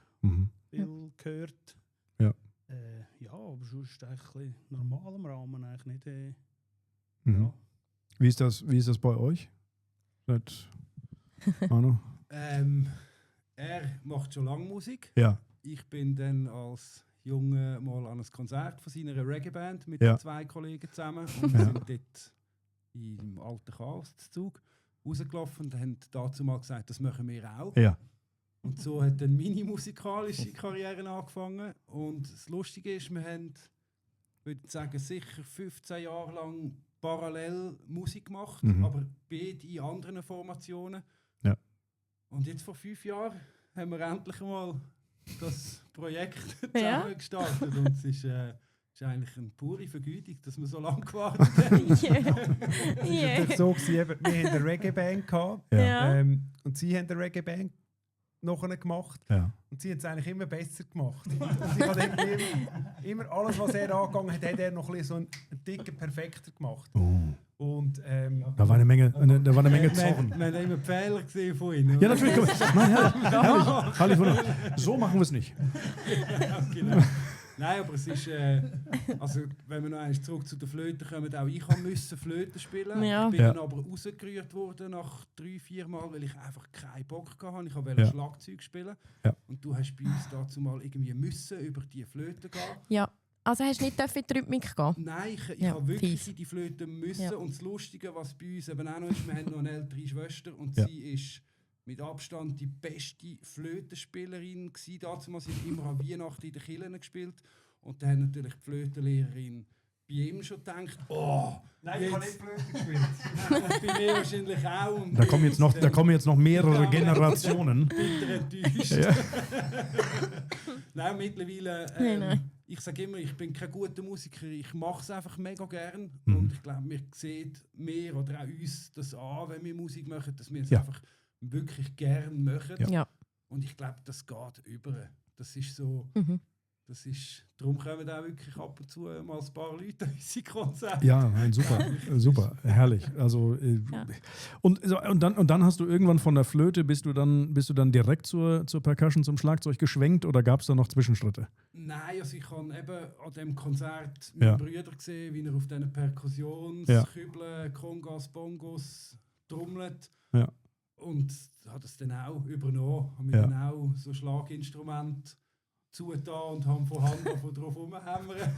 viel gehört. Ja, aber sonst eigentlich normal im Rahmen, eigentlich nicht. Ja. Wie ist das bei euch? Manu? Er macht schon lange Musik. Ja. Ich bin dann als Junge mal an ein Konzert von seiner Reggae-Band mit 2 Kollegen zusammen und wir sind dort im alten Chaoszug rausgelaufen und haben dazu mal gesagt, das machen wir auch. Ja. Und so hat dann meine musikalische Karriere angefangen. Und das Lustige ist, wir haben, würde ich sagen, sicher 15 Jahre lang parallel Musik gemacht, aber beide in anderen Formationen. Ja. Und jetzt vor 5 Jahren haben wir endlich mal das Projekt zusammen gestartet. Und es ist eigentlich eine pure Vergütung, dass wir so lange gewartet haben. Es war so, wir hatten eine Reggae-Band und sie haben eine Reggae-Band nachher gemacht. Ja. Und sie hat es eigentlich immer besser gemacht. Und ich habe immer alles, was er angegangen hat, hat er noch ein bisschen so einen Ticken perfekter gemacht. Und, da war eine Menge Zorn. Wir haben immer die Fehler gesehen von ihnen. Ja, natürlich. Herrlich. So machen wir es nicht. Ja, genau. Nein, aber es ist, also wenn wir noch einmal zurück zu der Flöte kommen, auch ich musste Flöte spielen. Ja. Ich bin dann aber rausgerührt worden nach 3-4 Mal, weil ich einfach keinen Bock hatte. Ich wollte Schlagzeug spielen. Ja. Und du hast bei uns dazu mal irgendwie müssen über die Flöte gehen. Ja. Also hast du nicht in die Rhythmik gehen? Nein, ich habe wirklich in die Flöte müssen. Ja. Und das Lustige, was bei uns eben auch noch ist, wir haben noch eine ältere Schwester und sie ist mit Abstand die beste Flötenspielerin gewesen. Dazu sie hat immer an Weihnachten in den Kirchen gespielt. Und dann hat natürlich die Flötenlehrerin bei ihm schon gedacht, nein, ich habe nicht Flöte gespielt. Und bei mir wahrscheinlich auch. Und da kommen jetzt noch mehrere Generationen. Bitter enttäuscht. Ja. Nein, mittlerweile, ich sage immer, ich bin kein guter Musiker, ich mache es einfach mega gern. Und ich glaube, wir sehen mehr oder auch uns das an, wenn wir Musik machen, dass wir es einfach wirklich gern machen. Ja. Und ich glaube, das geht über. Das ist so... Darum kommen auch wirklich ab und zu mal ein paar Leute in unsere Konzerte. Ja, nein, super, herrlich. Also, und dann hast du irgendwann von der Flöte, bist du dann direkt zur Percussion, zum Schlagzeug geschwenkt oder gab es da noch Zwischenschritte? Nein, also ich habe eben an diesem Konzert meinen Brüder gesehen, wie er auf diesen Perkussionskübeln, Kongas, Bongos trommelt. Ja. Und hat es dann auch übernommen. Haben wir dann auch so Schlaginstrumente zugetan und haben von Hand auf drauf rumhämmern.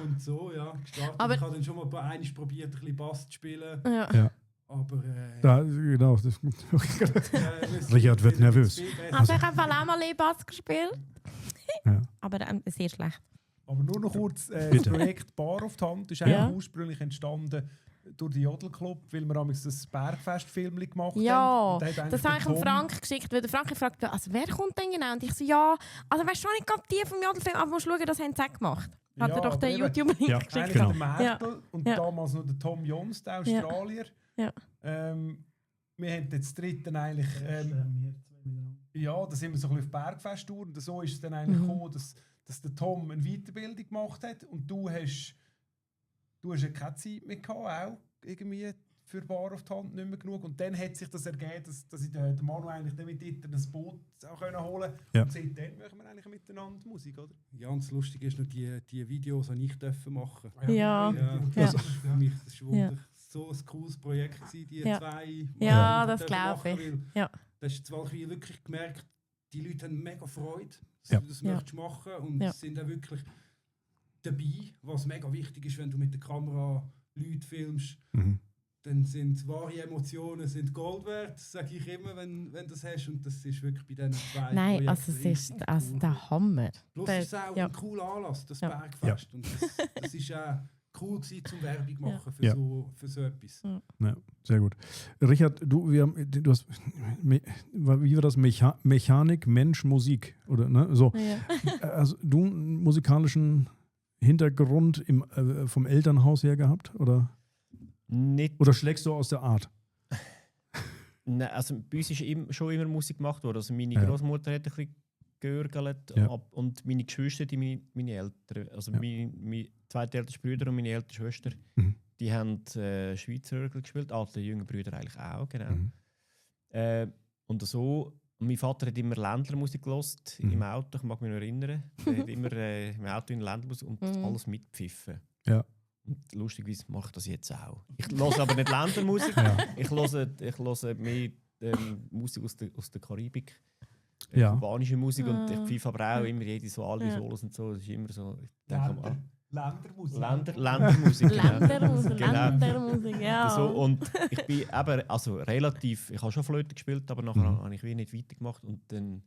Und so, gestartet. Aber ich habe dann schon mal einmal probiert, ein bisschen Bass zu spielen. Ja. Aber genau. Richard wird nervös. Also ich habe auch mal Bass gespielt. Aber sehr schlecht. Aber nur noch kurz, das Projekt Bar auf die Hand ist eigentlich ursprünglich entstanden durch den Jodelclub, weil wir das Bergfest-Film gemacht haben. Ja, das habe ich dem Frank geschickt, weil der Frank gefragt hat, also wer kommt denn genau? Und ich so, also weißt du schon nicht gerade die vom Jodelfilm, aber musst schauen, das haben sie auch gemacht. Hat er doch den YouTube-Link geschickt. Genau. Der Merkel und damals noch der Tom Jones, der Australier. Ja. Wir haben jetzt dritten eigentlich... da sind wir so ein bisschen auf Bergfest-Tour und so ist es dann eigentlich gekommen, dass der Tom eine Weiterbildung gemacht hat und du hast ja keine Zeit mehr gehabt, auch irgendwie für Bar auf die Hand nicht mehr genug. Und dann hat sich das ergeben, dass ich den Manu eigentlich mit dir ein Boot auch holen konnte. Ja. Und seitdem machen wir eigentlich miteinander Musik, oder? Ja, und das Lustige ist noch, die Videos, die ich machen durfte. Ja. Das ist für mich so ein cooles Projekt gewesen, die 2. Ja, das glaube ich. Ja. Das ist zwar wirklich gemerkt, die Leute haben mega Freude, dass du das möchtest machen und sind auch wirklich dabei, was mega wichtig ist, wenn du mit der Kamera Leute filmst, dann sind wahre Emotionen Gold wert, sage ich immer, wenn du das hast. Und das ist wirklich bei diesen 2 Nein, also es ist der Hammer. Plus es ist auch ein cooler Anlass, das Bergfest. Und das ist auch cool gewesen, zum Werbung machen für, Ja. für so etwas. Ja, sehr gut. Richard, du hast, wie war das? Mechanik, Mensch, Musik, oder ne? So. Ja. Also du einen musikalischen Hintergrund vom Elternhaus her gehabt, oder? Nicht. Oder schlägst du aus der Art? Nein, also bei uns ist schon immer Musik gemacht worden. Also meine Ja. Großmutter hat ein bisschen gegurgelt Ja. und meine Geschwister, meine Eltern, also Ja. meine zwei ältesten Brüder und meine ältere Schwester, Mhm. die haben Schweizer Hörgel gespielt, die jüngeren Brüder eigentlich auch, genau. Mhm. Und so, mein Vater hat immer Ländlermusik gehört im Auto, ich mag mich noch erinnern. Er hat immer im Auto in Ländlermusik und alles mitpfiffen. Ja. Und lustigerweise mache ich das jetzt auch. Ich höre aber nicht Ländlermusik, ich höre mehr Musik aus der Karibik. Ja. Kubanische Musik und ich pfeife aber auch immer jede so alle Solos und so. Das ist immer so. Ich denke mal, Ländermusik. Ländermusik, Genau. Ländermusik, ja. So, und ich bin eben, also relativ, ich habe schon Flöte gespielt, aber nachher habe ich wie nicht weitergemacht und dann,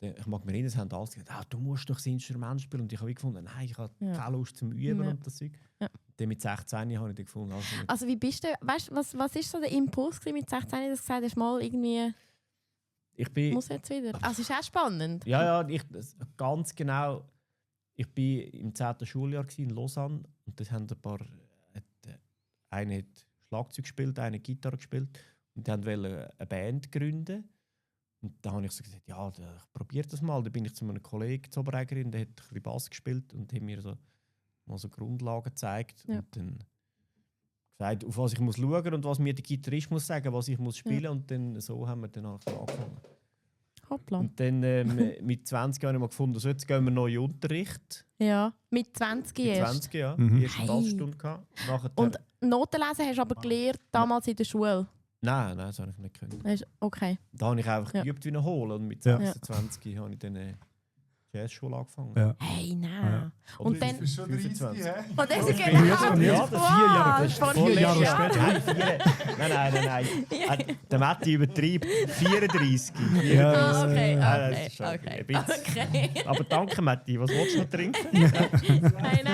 ich mag mich erinnern, es haben alle gesagt, du musst doch das Instrument spielen und ich habe wie gefunden, nein, ich habe keine Lust zum Üben und das Zeug. Ja. Dann mit 16 habe ich dann gefunden, Also wie bist du, weißt du, was ist so der Impuls gewesen mit 16, dass du gesagt hast, mal irgendwie, ich bin, muss jetzt wieder? Also ist auch spannend. ja, ganz genau. Ich war im 10. Schuljahr in Lausanne und das haben ein paar. Einer hat Schlagzeug gespielt, einer hat Gitarre gespielt und die wollten eine Band gründen. Und da habe ich so gesagt, ja, ich probiere das mal. Da bin ich zu einem Kollegen, zur Oberägerin, der hat ein bisschen Bass gespielt und hat mir so mal so Grundlagen gezeigt. Ja. Und dann gesagt, auf was ich muss schauen und was mir der Gitarrist muss sagen, was ich muss spielen. Und dann so haben wir dann angefangen. Hoppla. Und dann mit 20 habe ich mal gefunden, so, jetzt gehen wir neu in Unterricht. Ja, mit 20 Mit erst. 20, ja. Mhm. Die erste Bassstunde gehabt. Und Notenlesen hast du aber gelernt damals in der Schule? Nein, das habe ich nicht können. Okay. Da habe ich einfach geübt wie ein Holen. Und mit 26 habe ich dann Jazzschule angefangen. Ja. Hey, nein. Ja. Und dann... Das ist schon 30, 25. hä? Und dann Und jetzt 4 Jahre, Wow, von 4 Jahre Jahren. später. Nein. Der Matti übertreibt 34. Ah, okay, das ist schon okay. ein bisschen. Okay. Aber danke, Matti. Was willst du noch trinken? Nein.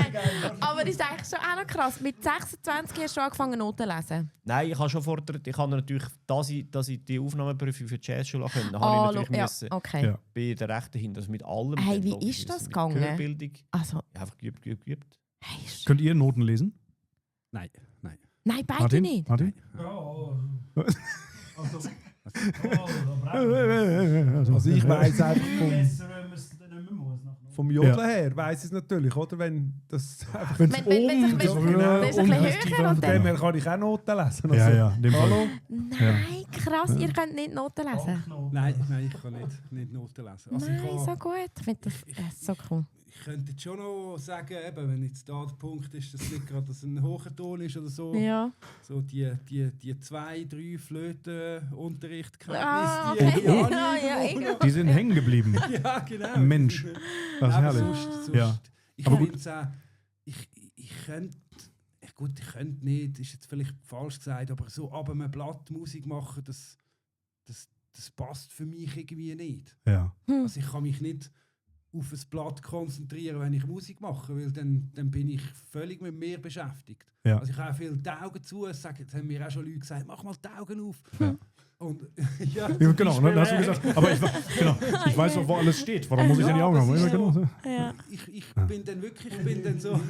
Aber das ist eigentlich schon auch noch krass. Mit 26 hast du angefangen Noten zu lesen. Nein, ich habe schon fordert, ich habe natürlich, dass ich die Aufnahmeprüfung für die Jazzschule können, habe ich natürlich müssen, okay. bei der Rechten hin, also mit allem. Hey, wie logisch, ist das mit gegangen? Hörbildung. Also, Einfach geübt. hey, Könnt ihr Noten lesen? Nein. nein, beide Martin? nicht. Martin? Also ich weiss einfach vom Jodeln Ja. her, weiss ich es natürlich, oder? Wenn das einfach Wenn Wenn es ein bisschen höher und von dann... dem her kann ich auch Noten lesen. Ja, Also, ja, in dem Fall. Hallo? Nein, krass, ihr könnt nicht Noten lesen. Nein, ich kann nicht Noten lesen. Also Nein, ich kann, so gut. Ich finde das ist so cool. ich könnte jetzt schon noch sagen, eben, wenn jetzt da der Punkt ist, dass nicht gerade dass ein hoher Ton ist oder so, Ja. so die 2-3 Flötenunterrichtkenntnisse, Ah, die okay. habe Ja, ich ja, irgendwo noch. Die sind hängen geblieben. Ja, genau. Mensch. Das ist Aber herrlich. sonst, Ja. ich Aber finde es auch, ich könnte, gut, ich könnte nicht, ist jetzt vielleicht falsch gesagt, aber so ab einem Blatt Musik machen, das passt für mich irgendwie nicht. Ja. Also ich kann mich nicht auf ein Blatt konzentrieren, wenn ich Musik mache, weil dann bin ich völlig mit mir beschäftigt. Ja. Also ich habe viel die Augen zu, jetzt haben mir auch schon Leute gesagt, mach mal die Augen auf. Ja. Und, ja, Ja, genau, ne, hast du gesagt. Aber ich weiß doch, wo alles steht. Warum muss ich denn die Augen das haben? ist Ja, genau. so. Ja. Ich bin dann wirklich, ich bin dann so ein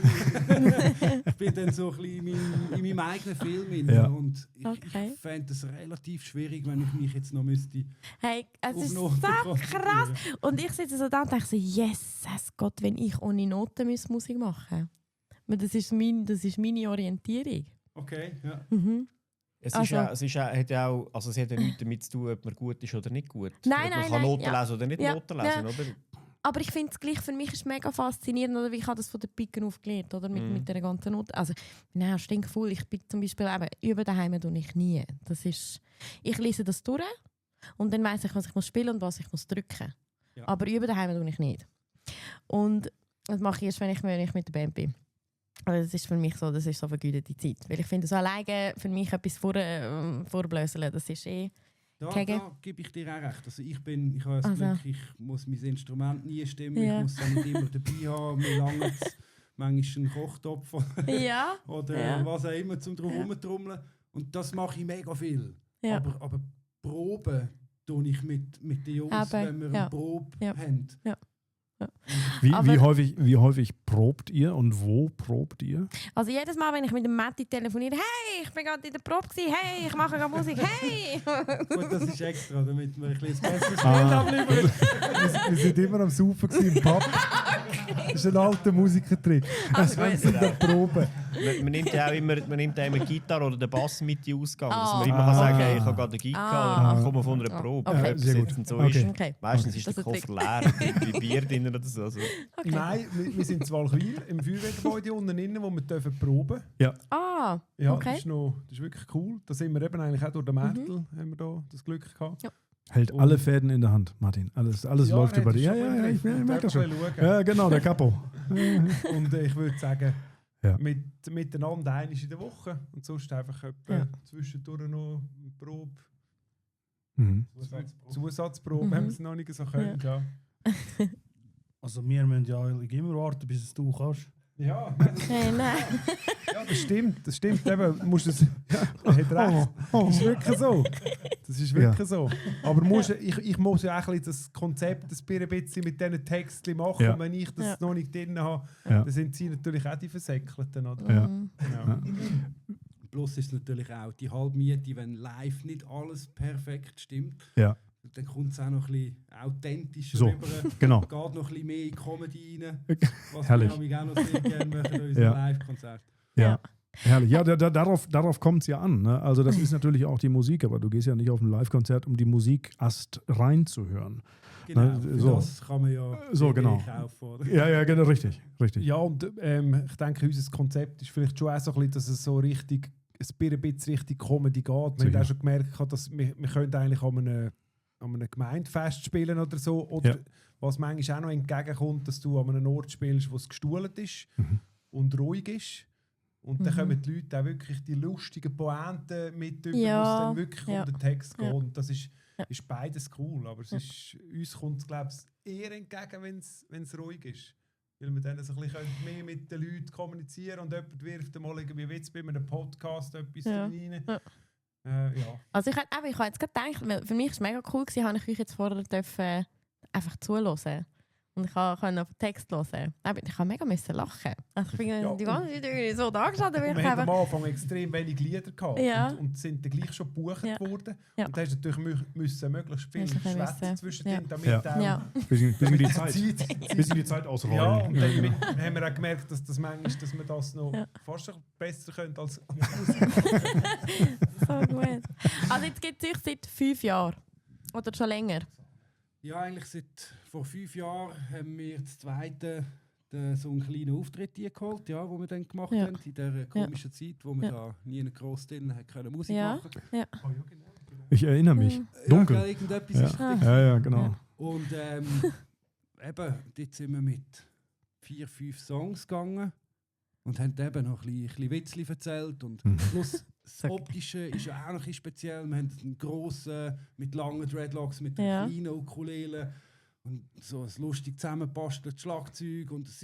bisschen in meinem eigenen Film drin. Ja. Und Okay. ich fände es relativ schwierig, wenn ich mich jetzt noch müsste Hey, es auf ist so Noten krass. konzentrieren. Und ich sitze so da und denke so, yes, Gott, wenn ich ohne Noten Musik machen müsste. Das ist meine Orientierung. Okay, ja. Mhm. Es Also- hat ja auch, also es hat ja nichts damit zu tun, ob man gut ist oder nicht gut. Nein, Ob man nein, kann nein, Noten ja. lesen oder nicht Ja, Noten lesen, ja. oder? Aber ich finde es gleich, für mich ist es mega faszinierend, oder wie ich habe das von der Piken auf gelernt, oder mit der ganzen Note. Also, nein, stinkvoll. Ich bin zum Beispiel eben, über daheim tue ich nie. Das ist, ich lese das durch und dann weiss ich, was ich muss spielen und was ich muss drücken. Ja. Aber über daheim tue ich nicht. Und das mache ich erst, wenn ich mit der Band bin. Also das ist für mich so, das ist so vergütete Zeit. Weil ich finde, so alleine für mich etwas vorblöseln, das ist Da Gegen- gebe ich dir auch recht. Also ich habe das Also. Glück, ich muss mein Instrument nie stimmen, Ja. ich muss es nicht immer dabei haben, mir manchmal einen Kochtopf Ja. oder was auch immer zum drauf rumtrommeln. Und das mache ich mega viel. Ja. Aber Proben tue ich mit den Jungs, wenn wir eine Probe haben. Ja. Wie häufig probt ihr und wo probt ihr? Also jedes Mal, wenn ich mit dem Matti telefoniere, hey, ich bin gerade in der Probe gewesen, hey, ich mache gerade Musik, hey! Gut, das ist extra, damit wir ein bisschen besseres Bild Ah. abliefern. Wir sind immer am Saufen im Pub. Das ist ein alter Musikertrick. Also Wir sind am Proben. Man nimmt ja auch immer die Gitarre oder den Bass mit in den Ausgang. Dass Ah. man immer kann sagen, hey, ich habe gerade eine Gitarre, ich komme von einer Probe. Okay. Ob es Sehr jetzt gut. so Okay. ist. Okay. Meistens ist Das der ist Koffer leer, wie Bier drin oder so. Also, Okay. Nein, wir sind in Walchwil im Feuerwehrgebäude unten drin, wo wir dürfen proben. Ah, Ja, okay. das ist wirklich cool. Da sind wir eben eigentlich auch durch den Märtel, haben wir da das Glück gehabt. Ja. Hält alle Fäden in der Hand, Martin. Alles läuft über dich. Ja, ich merke das schon. Ja, genau, der Capo. Und ich würde sagen, Ja. miteinander einmal in der Woche und sonst einfach etwa zwischendurch noch eine Probe. Mhm. Zusatzprobe, Mhm. wenn wir es noch nicht so können. Ja, Also wir müssen ja eigentlich immer warten, bis es du kannst. ja, Hey, nein. ja das stimmt. Eben, musst es, er hat recht. Das ist wirklich so. Das ist wirklich so. Aber ich muss ja auch ein bisschen das Konzept ein bisschen mit diesen Texten machen. Ja. Und wenn ich das noch nicht drin habe, Ja. dann sind sie natürlich auch die Versäckelten. Oder? Ja. Mhm. Ja. Plus ist natürlich auch die Halbmiete, wenn live nicht alles perfekt stimmt. Ja. Dann kommt es auch noch ein bisschen authentischer So, rüber. genau. Geht noch ein bisschen mehr in die Comedy rein. Was Herrlich. wir auch noch sehr gerne machen in unserem Ja. Live-Konzert. Ja. Herrlich. Ja, darauf kommt es ja an. Ne? Also das ist natürlich auch die Musik, aber du gehst ja nicht auf ein Live-Konzert, um die Musik erst reinzuhören. Genau, Na, für so. das kann man ja So, CD genau. kaufen. Oder? Ja, genau, richtig. Ja, und ich denke, unser Konzept ist vielleicht schon auch so ein bisschen, dass es so richtig, ein bisschen richtig Comedy geht. Wir haben Sicher. auch schon gemerkt, dass wir können eigentlich an einem Gemeindefest spielen oder so. Oder Ja. was manchmal auch noch entgegenkommt, dass du an einem Ort spielst, wo es gestuhlt ist Mhm. und ruhig ist. Und dann kommen die Leute auch wirklich die lustigen Pointen mit über, wo es dann wirklich um den Text geht. Und das ist beides cool. Aber es ist, uns kommt es, glaube ich, eher entgegen, wenn es ruhig ist. Weil wir dann so ein bisschen mehr mit den Leuten kommunizieren und jemand wirft mal irgendwie Witz bei einem Podcast etwas rein. Ja. Ja. Also ich habe jetzt gerade gedacht, weil für mich war es mega cool, habe ich euch jetzt vorher einfach zuhören. Und ich konnte auf den Text hören. Ich mega lachen. Also ich bin die ganze Zeit irgendwie so da gestanden. Und wir hatten am Anfang extrem wenig Lieder gehabt Ja. und sind dann gleich schon gebucht worden. Ja. Und da hast du natürlich müssen möglichst viel Hast du schwätzen müssen. zwischendrin, Ja. damit Ja. auch Ja. Bisschen die Zeit. Zeit. Bisschen die Zeit Ja, ausrollen. und dann haben wir auch gemerkt, dass das manchmal, dass wir das noch fast besser können als So gut. Also jetzt gibt es euch seit 5 Jahren. Oder schon länger. Ja, eigentlich vor 5 Jahren haben wir das zweite so einen kleinen Auftritt geholt, ja, den wir dann gemacht haben, in dieser komischen Zeit, wo wir da nie gross drin können Musik machen. Ja. Ich erinnere mich. Dunkel. Ja, irgendetwas ist richtig. Ja, genau. Und eben, dort sind wir mit 4, 5 Songs gegangen und haben eben noch ein bisschen Witzli erzählt. Und plus das Optische ist ja auch noch ein bisschen speziell. Wir haben einen grossen, mit langen Dreadlocks, mit einer kleinen Ukulele und so ein lustig zusammengebasteltes Schlagzeug. Und das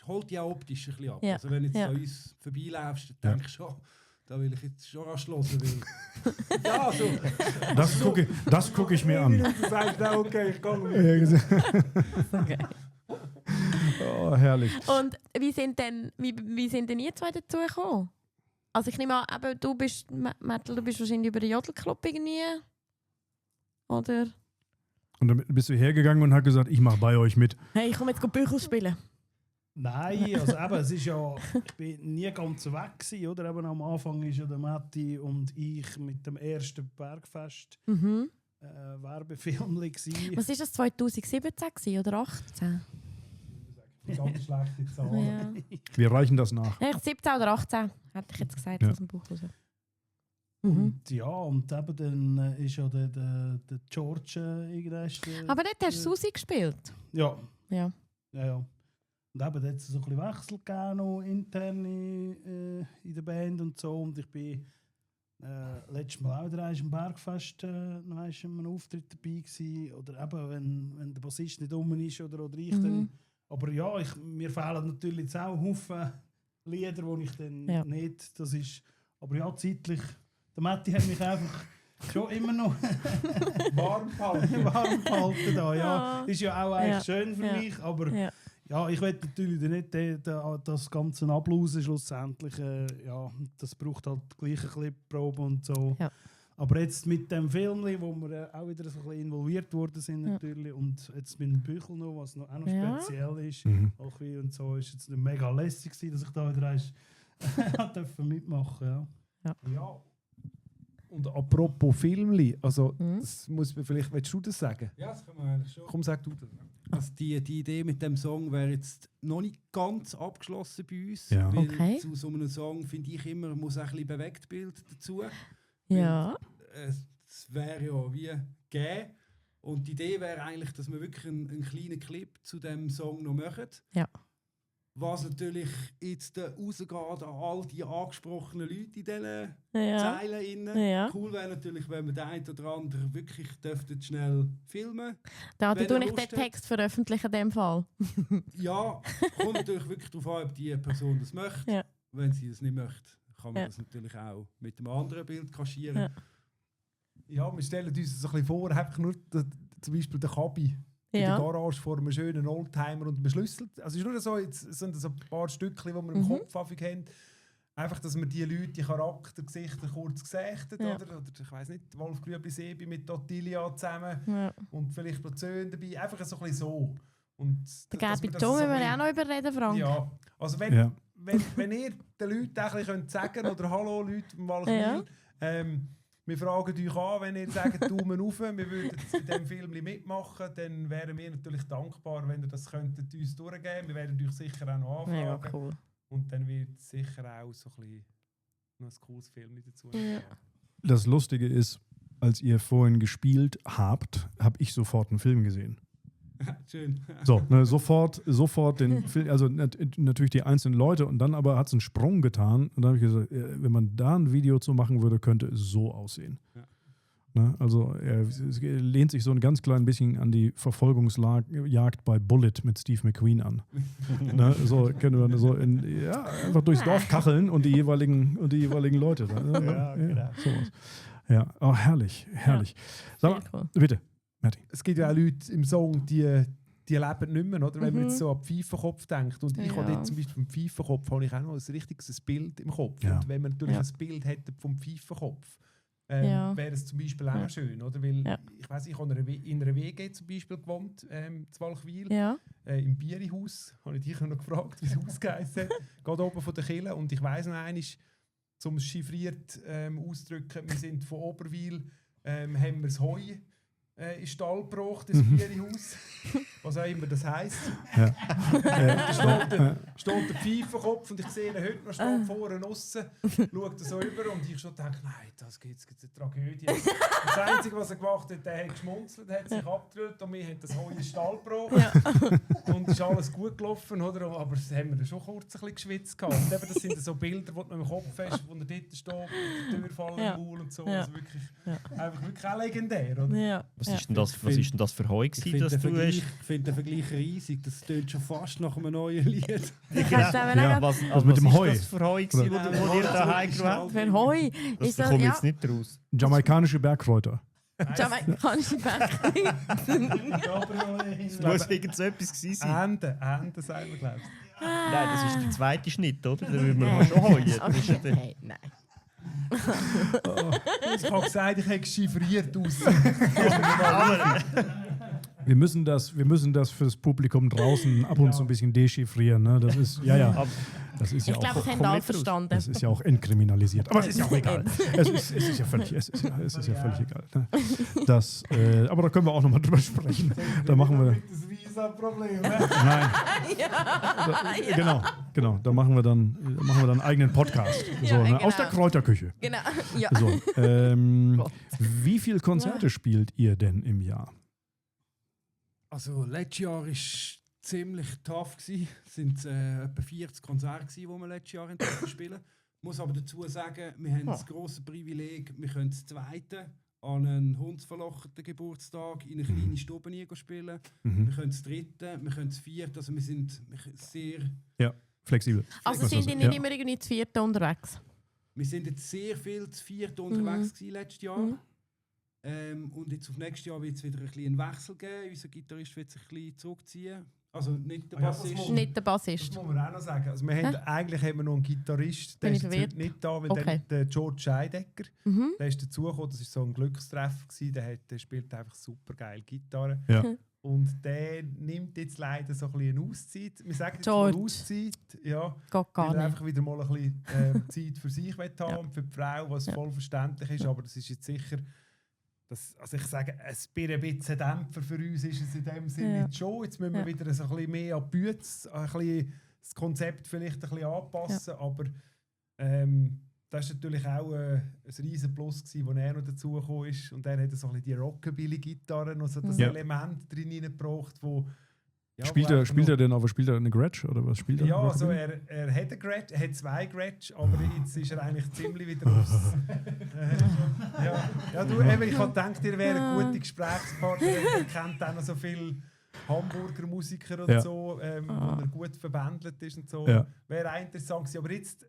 holt ja optisch ein bisschen ab. Ja. Also wenn du jetzt an uns vorbeilaufst, dann denkst du schon, da will ich jetzt schon anschlossen. Ja, so. Das guck ich mir an. Du sagst, okay, ich gehe Okay. Oh, herrlich. Und wie sind denn ihr zwei dazu gekommen? Also ich nehme an, eben, du bist wahrscheinlich über den Jodelclub irgendwie? Oder? Und dann bist du hergegangen und hast gesagt, ich mache bei euch mit. Hey, ich komme jetzt Büchel spielen. Nein, also eben, es ist ja, ich bin nie ganz weg gewesen, oder? Eben am Anfang ist ja der Matti und ich mit dem ersten Bergfest Werbefilm gewesen. Was war das, 2017 gewesen, oder 2018? Ganz schlechte Zahlen. Ja. Wir reichen das nach. Ja, 17 oder 18, hätte ich jetzt gesagt, aus dem Buch raus. Und ja, und eben dann ist ja der George irgendwann... Aber dort hast du Susi gespielt. Ja. Ja. Und eben, da hat es so ein bisschen Wechsel gegeben, noch intern in der Band und so. Und ich bin letztes Mal auch wieder am Bergfest noch einem Auftritt dabei gewesen. Oder eben, wenn der Bassist nicht rum ist oder ich, dann Aber ja, mir fehlen natürlich jetzt auch Haufen Lieder, die ich dann nicht, das ist, aber ja, zeitlich, der Matti hat mich einfach schon immer noch warm gehalten da, ja. Ist ja auch eigentlich schön für mich, aber ja, ich will natürlich nicht das ganze ablausen schlussendlich, das braucht halt gleich ein bisschen Probe und so. Ja. Aber jetzt mit dem Film, wo wir auch wieder so ein bisschen involviert worden sind natürlich, und jetzt mit dem Büchel noch, was noch, auch noch speziell ist, auch wie und so, ist jetzt mega lässig gewesen, dass ich da wieder mitmachen ja. Und apropos Filmli, also das muss man vielleicht, willst du das sagen? Ja, das können wir eigentlich schon. Komm, sag du das. Also die Idee mit dem Song wäre jetzt noch nicht ganz abgeschlossen bei uns, weil zu so einem Song finde ich immer, muss ein bisschen Bewegtbild dazu. Ja. Es wäre ja wie gegeben. Und die Idee wäre eigentlich, dass wir wirklich einen kleinen Clip zu dem Song noch machen. Ja. Was natürlich jetzt rausgeht an all die angesprochenen Leute in diesen Zeilen. Ja. Cool wäre natürlich, wenn wir den einen oder anderen wirklich schnell filmen. Da tue ich den Text veröffentlichen in dem Fall. Ja, kommt natürlich wirklich darauf an, ob die Person das möchte. Ja. Wenn sie das nicht möchte, kann man das natürlich auch mit einem anderen Bild kaschieren. Ja, wir stellen uns das ein bisschen vor, einfach nur zum Beispiel der Kabi in der Garage vor einem schönen Oldtimer und einem Schlüssel. Also es ist nur so, jetzt sind so ein paar Stückchen, die wir im Kopf haben. Einfach, dass wir die Leute, die Charaktergesichter kurz gesichtet, oder ich weiss nicht, Wolf Grüebli-Sebi mit Ottilia zusammen und vielleicht noch Zöhn dabei. Einfach so ein bisschen so. Und da Gabi Tom, wenn wir auch noch überreden, Frank. Ja, also wenn ihr den Leuten ein bisschen sagen könnt, oder «Hallo Leute vom Walchwil», wir fragen euch an, wenn ihr sagt, Daumen rauf, wir würden in diesem Film mitmachen, dann wären wir natürlich dankbar, wenn ihr das könntet uns durchgeben. Wir werden euch sicher auch noch anfragen. Ja, cool. Und dann wird es sicher auch so ein bisschen noch ein cooles Film dazu. Ja. Das Lustige ist, als ihr vorhin gespielt habt, habe ich sofort einen Film gesehen. Schön. So, sofort den Film, also natürlich die einzelnen Leute, und dann aber hat es einen Sprung getan und dann habe ich gesagt, wenn man da ein Video zu machen würde, könnte es so aussehen. Ja. Ne, also es lehnt sich so ein ganz klein bisschen an die Verfolgungsjagd bei Bullet mit Steve McQueen an. Ne, so können wir so einfach durchs Dorf kacheln und die jeweiligen Leute. Genau. Sowas. Ja, oh, herrlich. Sag mal, bitte. Es gibt ja auch Leute im Song, die leben nicht mehr, oder? Wenn man jetzt so an Pfeifenkopf denkt. Und ich habe dort zum Beispiel vom Pfeifenkopf habe ich auch noch ein richtiges Bild im Kopf. Ja. Und wenn man natürlich ein Bild hätte vom Pfeifenkopf, wäre es zum Beispiel auch schön, oder? Weil ich weiss, ich habe in einer WG zum Beispiel gewohnt, in Walchwil, im Bierihaus. Habe ich dich noch gefragt, wie es ausgeheißen hat. Gerade oben von der Kille. Und ich weiss noch einmal, um es chiffriert auszudrücken, wir sind von Oberwil, haben wir das Heu in den Stall gebracht, das Bierihaus. Was auch immer das heisst. Da steht der Pfeifenkopf und ich sehe ihn heute noch steht vorne aussen, schaut so über und ich schon denke, nein, das gibt eine Tragödie. Das Einzige, was er gemacht hat, der hat geschmunzelt, hat sich abgerührt und wir haben das Heu in den Stall gebracht. Und es ist alles gut gelaufen, oder? Aber das haben wir dann schon kurz ein bisschen geschwitzt gehabt. Und eben, das sind so Bilder, die man im Kopf hast, wo er dort steht, die Tür fallen im Maul und so. Also wirklich auch legendär, oder? Ja. Was ist denn das für Heu gewesen, das du hast? Ich finde den Vergleich riesig. Das tönt schon fast nach einem neuen Lied. Was mit dem Heu? Was ist das für Heu gewesen, wo ihr daheim gemacht habt? Für Heu? Das komme jetzt nicht raus. Jamaikanische Bergkräuter. Jamaikanische Bergkräuter. Es muss irgend so etwas gewesen sein. Ende sagen wir, glaubst du? Nein, das ist der zweite Schnitt, oder? Da will man schon heuen. Okay, nein. Ich habe gesagt, ich hätte chiffriert aus. Wir müssen das für das Publikum draußen ab und zu ein bisschen dechiffrieren. Ne? Das ist, das ist ich glaube, das haben alle verstanden. Das ist ja auch entkriminalisiert. Aber es ist ja auch egal. Es ist ja völlig egal. Ne? Aber da können wir auch nochmal drüber sprechen. Da machen wir. Das Visa-Problem. Nein. Genau. Da machen wir dann einen eigenen Podcast. Genau. Aus der Kräuterküche. Genau. Ja. So, wie viele Konzerte spielt ihr denn im Jahr? Also letztes Jahr war ziemlich tough. Es waren etwa 40 Konzerte, die wir letztes Jahr spielen. Ich muss aber dazu sagen, wir haben das grosse Privileg, wir können das zweite an einen hundsverlocherten Geburtstag in eine kleine Stube spielen. Wir können das dritte, wir können das vierte, also wir sind sehr... Ja, flexibel. Also sind die nicht immer irgendwie zu vierte unterwegs? Wir sind jetzt sehr viel zu viert unterwegs gewesen letztes Jahr. Und jetzt auf nächstes Jahr wird es wieder einen Wechsel geben. Unser Gitarrist wird sich ein bisschen zurückziehen. Also nicht der Bassist. Nicht der Bassist. Das muss man auch noch sagen. Also eigentlich haben wir noch einen Gitarrist, der ist jetzt nicht da, weil der George Scheidecker, der ist dazugekommen, das war so ein Glückstreffer gewesen, der spielt einfach super geil Gitarre. Ja. Und der nimmt jetzt leider so ein bisschen eine Auszeit. Wir sagen jetzt George. mal Auszeit, ja, Geht gar weil er nicht. einfach wieder mal ein bisschen Zeit für sich haben und für die Frau, was voll verständlich ist, aber das ist jetzt sicher... Also ich sage, ein bisschen Dämpfer für uns ist es in dem Sinne nicht schon. Jetzt müssen wir wieder so ein bisschen mehr an die Bühne, ein bisschen das Konzept vielleicht ein bisschen anpassen, aber das war natürlich auch ein riesen Plus gewesen, als er noch dazugekommen ist und er hat so ein bisschen die Rockabilly-Gitarre noch so das Element drin hineingebracht, wo... Ja, spielt er denn eine Gretsch oder was spielt er? Ja, also er hat eine Gretsch, er hat 2 Gretsch, aber jetzt ist er eigentlich ziemlich wieder aufs... ich habe gedacht, ihr wäre ein guter Gesprächspartner, er kennt auch noch so viele Hamburger Musiker und so, wo er gut verbändelt ist und so. Ja. Wäre auch interessant gewesen, aber jetzt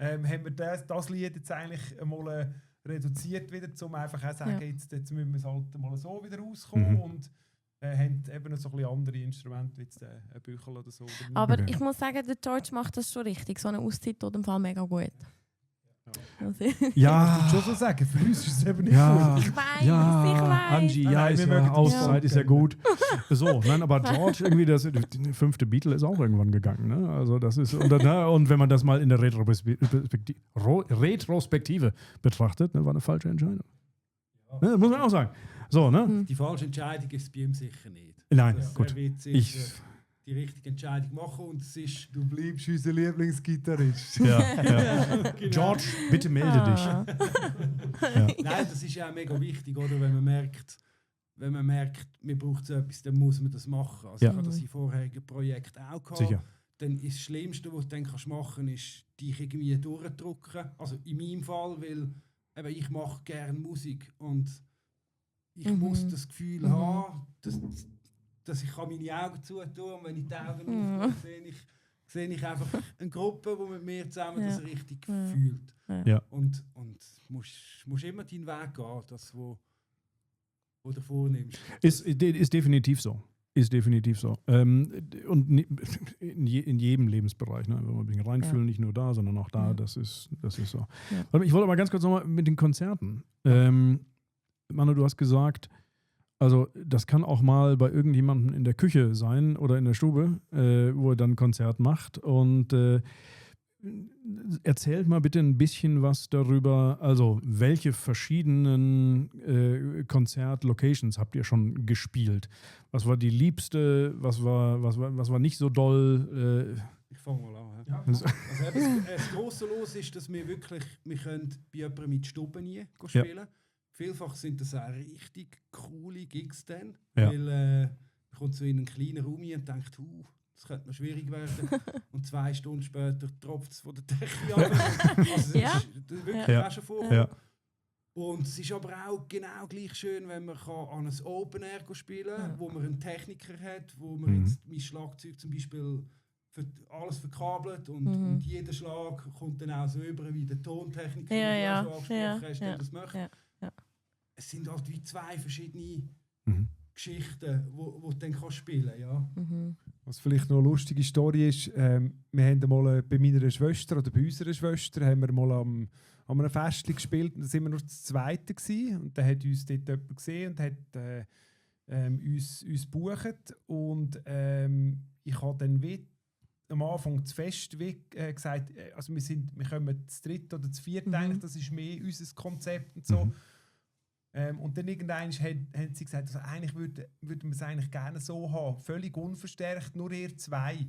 haben wir das Lied jetzt eigentlich einmal reduziert wieder, um einfach auch zu sagen, jetzt müssen wir es halt mal so wieder rauskommen und haben eben so ein bisschen andere Instrumente wie jetzt ein Büchel oder so. Aber ich muss sagen, der George macht das schon richtig. So eine Auszeit tut im Fall mega gut. Ja, ich würde schon so sagen, für uns ist es eben nicht ja, gut. Ich weiß. Angie, Auszeit ist ja gut. So, nein, aber George, irgendwie die 5. Beatle ist auch irgendwann gegangen. Ne? Also das ist, und wenn man das mal in der Retrospektive betrachtet, ne, war eine falsche Entscheidung. Ja. Ne, muss man auch sagen. So, ne? Die falsche Entscheidung ist es bei ihm sicher nicht. Nein, also, gut. Er wird sicher die richtige Entscheidung machen und es ist... Du bleibst unser Lieblingsgitarrist. Ja. Genau. George, bitte melde dich. Ja. Nein, das ist ja auch mega wichtig, oder? Wenn man merkt, man braucht so etwas, dann muss man das machen. Also ich habe das in vorherigen Projekten auch gehabt. Sicher. Dann ist das Schlimmste, was du dann machen kannst, ist dich irgendwie durchdrücken. Also in meinem Fall, weil eben, ich mache gerne Musik und ich muss das Gefühl haben, dass ich meine Augen zutun und wenn ich die Augen aufmache, sehe ich einfach eine Gruppe, die mit mir zusammen das richtig fühlt. Ja. Und musst immer deinen Weg gehen, das, wo du vornimmst. Ist definitiv so. Ist definitiv so. Und in jedem Lebensbereich. Ne? Wenn wir ein bisschen reinfühlen, nicht nur da, sondern auch da, das ist so. Ja. Ich wollte aber ganz kurz nochmal mit den Konzerten. Manu, du hast gesagt, also das kann auch mal bei irgendjemandem in der Küche sein oder in der Stube, wo er dann ein Konzert macht. Und erzählt mal bitte ein bisschen was darüber, also welche verschiedenen Konzertlocations habt ihr schon gespielt? Was war die liebste, was war nicht so doll? Ich fange mal an. Ja. Also das grosse Los ist, dass wir können bei jemandem mit Stuben spielen. Ja. Vielfach sind das auch richtig coole Gigs dann, weil man kommt so in einen kleinen Raum und denkt, das könnte noch schwierig werden. Und 2 Stunden später tropft es von der Decke ab. Also das ist wirklich auch schon vorgekommen. Ja. Und es ist aber auch genau gleich schön, wenn man an ein Open Air spielen kann, wo man einen Techniker hat, wo man jetzt mein Schlagzeug zum Beispiel alles verkabelt und jeder Schlag kommt dann auch so über wie der Tontechniker, den du angesprochen hast, der das möchte. Ja. Es sind halt wie 2 verschiedene Geschichten, wo du dann spielen kannst. Ja. Was vielleicht noch eine lustige Story ist, wir haben mal bei meiner Schwester oder bei unserer Schwester haben wir mal an einem Fest gespielt und da waren wir noch das Zweite gewesen, und da hat uns dort jemand gesehen und hat uns gebucht und ich habe dann am Anfang das Fest gesagt, also wir kommen zu 3. oder zu 4. eigentlich, das ist mehr unser Konzept und so. Und dann irgendwann haben sie gesagt, also eigentlich würden wir es eigentlich gerne so haben, völlig unverstärkt, nur ihr 2.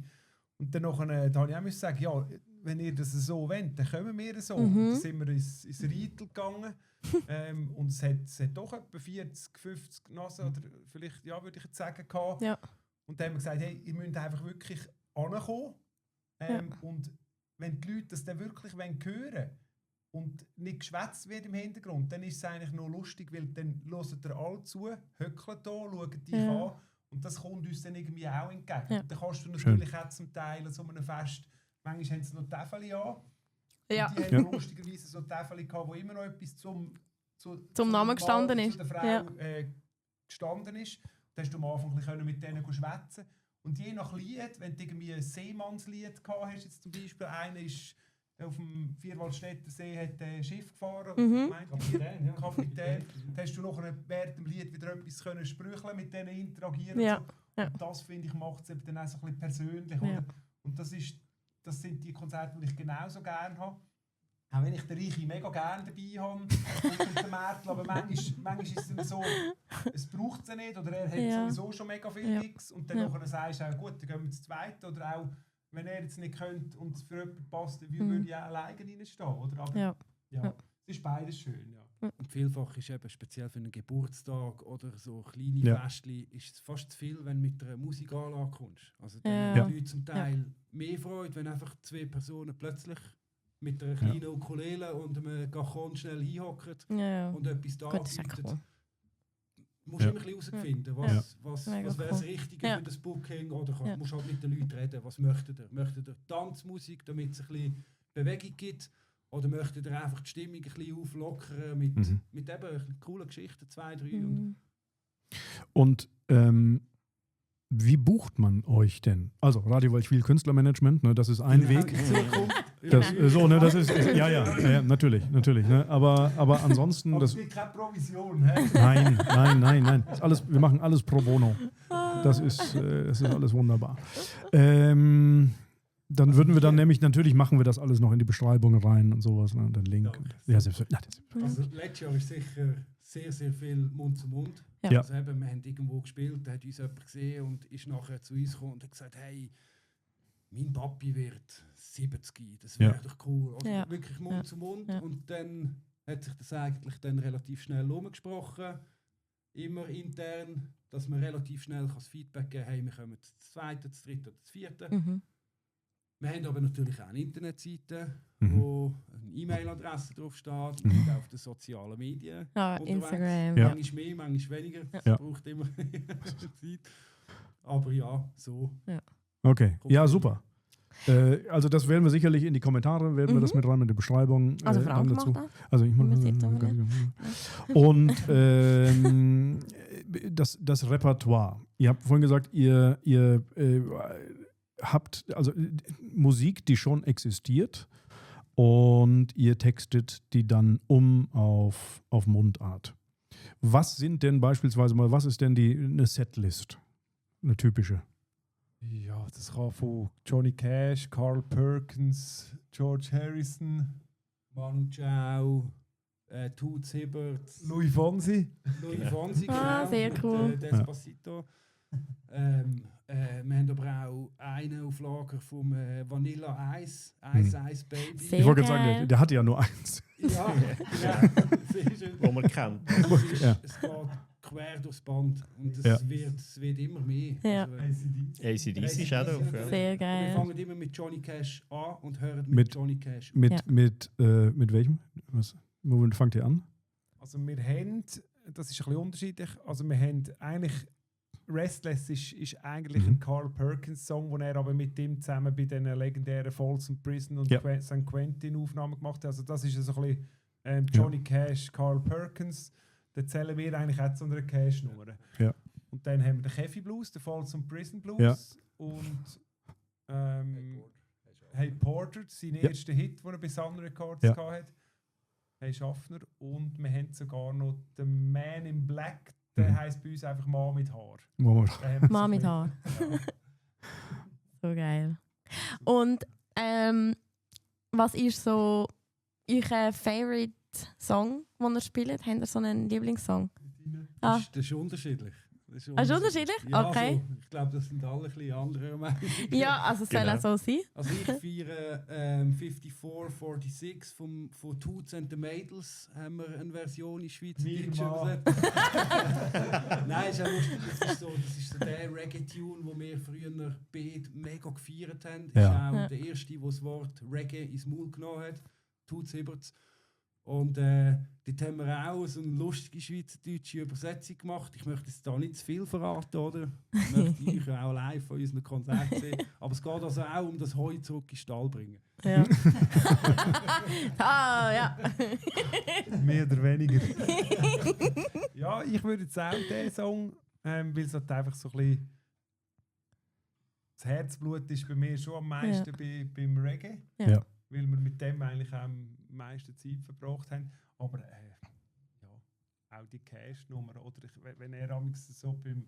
Und dann habe ich auch sagen, ja, wenn ihr das so wollt, dann kommen wir so. Und dann sind wir ins Rietel gegangen und es hat doch etwa 40, 50 Nasen, oder vielleicht, ja, würde ich jetzt sagen, gehabt. Ja. Und dann haben wir gesagt, hey, ihr müsst einfach wirklich ankommen. Und wenn die Leute das dann wirklich hören wollen, und nicht geschwätzt wird im Hintergrund, dann ist es eigentlich noch lustig, weil dann hört ihr alle zu, höckelt da, schaut dich an und das kommt uns dann irgendwie auch entgegen. Ja. Dann kannst du natürlich auch zum Teil an so einem Fest, manchmal haben sie noch Täfeli an. Ja. Und die haben lustigerweise so Täfeli gehabt, wo immer noch etwas zum Namen gestanden ist. Zu der Frau gestanden ist. Da hast du am Anfang mit denen schwätzen. Und je nach Lied, wenn du irgendwie ein Seemannslied gehabt hast, jetzt zum Beispiel einer ist auf dem Vierwaldstätter See hat ein Schiff gefahren, Kapitän. Da hast du nachher während dem Lied wieder etwas können sprücheln, mit denen interagieren. Ja. So. Und das, finde ich, macht es dann auch so ein bisschen persönlich. Ja. Oder? Und das sind die Konzerte, die ich genauso gerne habe. Auch wenn ich den Reichi mega gerne dabei habe und den Märtl, aber manchmal ist es dann so, es braucht es nicht oder er hat sowieso schon mega viel Gigs und dann nachher sagst du auch, gut, dann gehen wir zu zweit oder auch, wenn er jetzt nicht könnte und es für jemanden passt, dann würde ich auch alleine reinstehen, oder? Aber es ist beides schön, ja. Und vielfach ist eben speziell für einen Geburtstag oder so kleine Festchen ist es fast zu viel, wenn du mit einer Musikanlage kommst. Also dann haben die Leute zum Teil mehr Freude, wenn einfach 2 Personen plötzlich mit einer kleinen Ukulele und einem Cajon schnell hinhocken und etwas da bietet. Du musst immer ein bisschen herausfinden, was wäre das Richtige für das Booking oder du musst halt mit den Leuten reden, was möchtet ihr? Möchtet ihr Tanzmusik, damit es ein bisschen Bewegung gibt? Oder möchtet ihr einfach die Stimmung ein bisschen auflockern mit eben coolen Geschichten, 2, 3 Und wie bucht man euch denn? Also Radio Waldschwil Künstlermanagement, ne, das ist ein Weg. Das ist natürlich, ne, aber ansonsten das gibt keine Provision, hä? Nein, das ist alles, wir machen alles pro bono. Das ist alles wunderbar. Dann würden wir dann nämlich, natürlich machen wir das alles noch in die Beschreibung rein und sowas, ne, und den Link. Ja, selbstverständlich. Also letztes Jahr ist sicher sehr, sehr viel Mund zu Mund. Ja. Also eben, wir haben irgendwo gespielt, da hat uns jemand gesehen und ist nachher zu uns gekommen und hat gesagt, hey, mein Papi wird 70, das wäre doch cool. Also wirklich Mund zu Mund. Ja. Und dann hat sich das eigentlich dann relativ schnell umgesprochen, immer intern, dass man relativ schnell das Feedback geben kann, hey, wir kommen zu 2., zu 3. oder zu 4. Wir haben aber natürlich auch eine Internetseite, wo eine E-Mail-Adresse drauf steht, und auf den sozialen Medien. Ja, Instagram. Manchmal mehr, manchmal weniger. Das braucht immer Zeit. Aber ja, so. Ja. Okay, ja, super. Also das werden wir sicherlich in die Kommentare, werden wir das mit rein in die Beschreibung. Also Frank dazu. Macht das. Also ich mache das. Und das Repertoire. Ihr habt vorhin gesagt, ihr habt also Musik, die schon existiert und ihr textet die dann auf Mundart. Was sind denn beispielsweise mal, was ist denn eine Setlist? Eine typische? Ja, das kann von Johnny Cash, Carl Perkins, George Harrison, Manu Chao, Toots Hibbert, Louis Fonsi. Ah, sehr cool. Despacito. Wir haben aber auch einen auf Lager vom Vanilla Ice, Ice Baby. Sehr ich wollte gerade sagen, der hatte ja nur eins. Ja, sehr schön. Wo man kennt. Es geht quer durchs Band und es wird immer mehr. Ja. Also, AC/DC ist auch drauf. Sehr geil. Wir fangen immer mit Johnny Cash an und hören mit Johnny Cash. Mit welchem? Womit fangt ihr an? Also wir haben, das ist ein bisschen unterschiedlich, also wir haben eigentlich Restless ist eigentlich ein Carl Perkins Song, den er aber mit ihm zusammen bei den legendären Folsom Prison und St. Quentin Aufnahmen gemacht hat. Also das ist so ein bisschen Johnny Cash, Carl Perkins. Da zählen wir eigentlich auch zu einer Cash-Nummer. Ja. Und dann haben wir den Keffi Blues, den Folsom Prison Blues und Hey Porter, sein erster Hit, den er bei Sun Records hatte. Hey Schaffner. Und wir haben sogar noch den Man in Black. Der heisst bei uns einfach Mann mit Haar. Mann mit Haar. So geil. Und was ist so euer Favorite Song, den ihr spielt? Habt ihr so einen Lieblingssong? Das ist unterschiedlich. Ist unterschiedlich? Ja, okay. Also, ich glaube, das sind alle ein bisschen andere Meinungen. Ja, also es soll auch so sein. Also ich feiere 5446 von Toots and the Maidles. Haben wir eine Version in Schweizerdeutsch übersetzt. Nein, ist ja lustig. Das ist so der Reggae-Tune, den wir früher beide mega gefeiert haben. Ja. Ist auch der erste, der das Wort Reggae ins Maul genommen hat. Toots Hibberts. Und dort haben wir auch so eine lustige schweizerdeutsche Übersetzung gemacht. Ich möchte jetzt da nicht zu viel verraten, oder? Ich möchte euch auch live von unseren Konzerten sehen. Aber es geht also auch um das Heu zurück in den Stall bringen. Ja. Ja. Mehr oder weniger. Ja, ich würde jetzt auch diesen Song, weil es halt einfach so ein bisschen das Herzblut ist bei mir schon am meisten beim Reggae. Ja. Weil wir mit dem eigentlich auch am meisten Zeit verbracht haben. Aber auch die Cash-Nummer. Oder wenn er so beim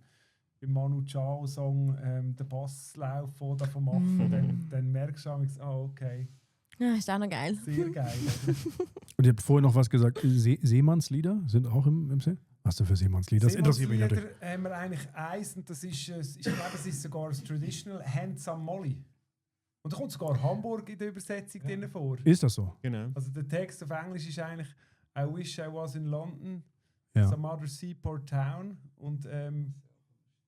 Manu Chao-Song den Basslauf davon macht, dann merkst du okay. Ja, ist auch noch geil. Sehr geil. Und ihr habt vorher noch was gesagt, Seemannslieder sind auch im Sinn? Was denn für Seemannslieder? Das interessiert mich natürlich. Haben wir eigentlich eins, und das ist, ich glaube, es ist sogar das Traditional Handsome Molly. Und da kommt sogar Hamburg in der Übersetzung drin vor. Ist das so? Genau. Also der Text auf Englisch ist eigentlich I wish I was in London, some other seaport town. Und die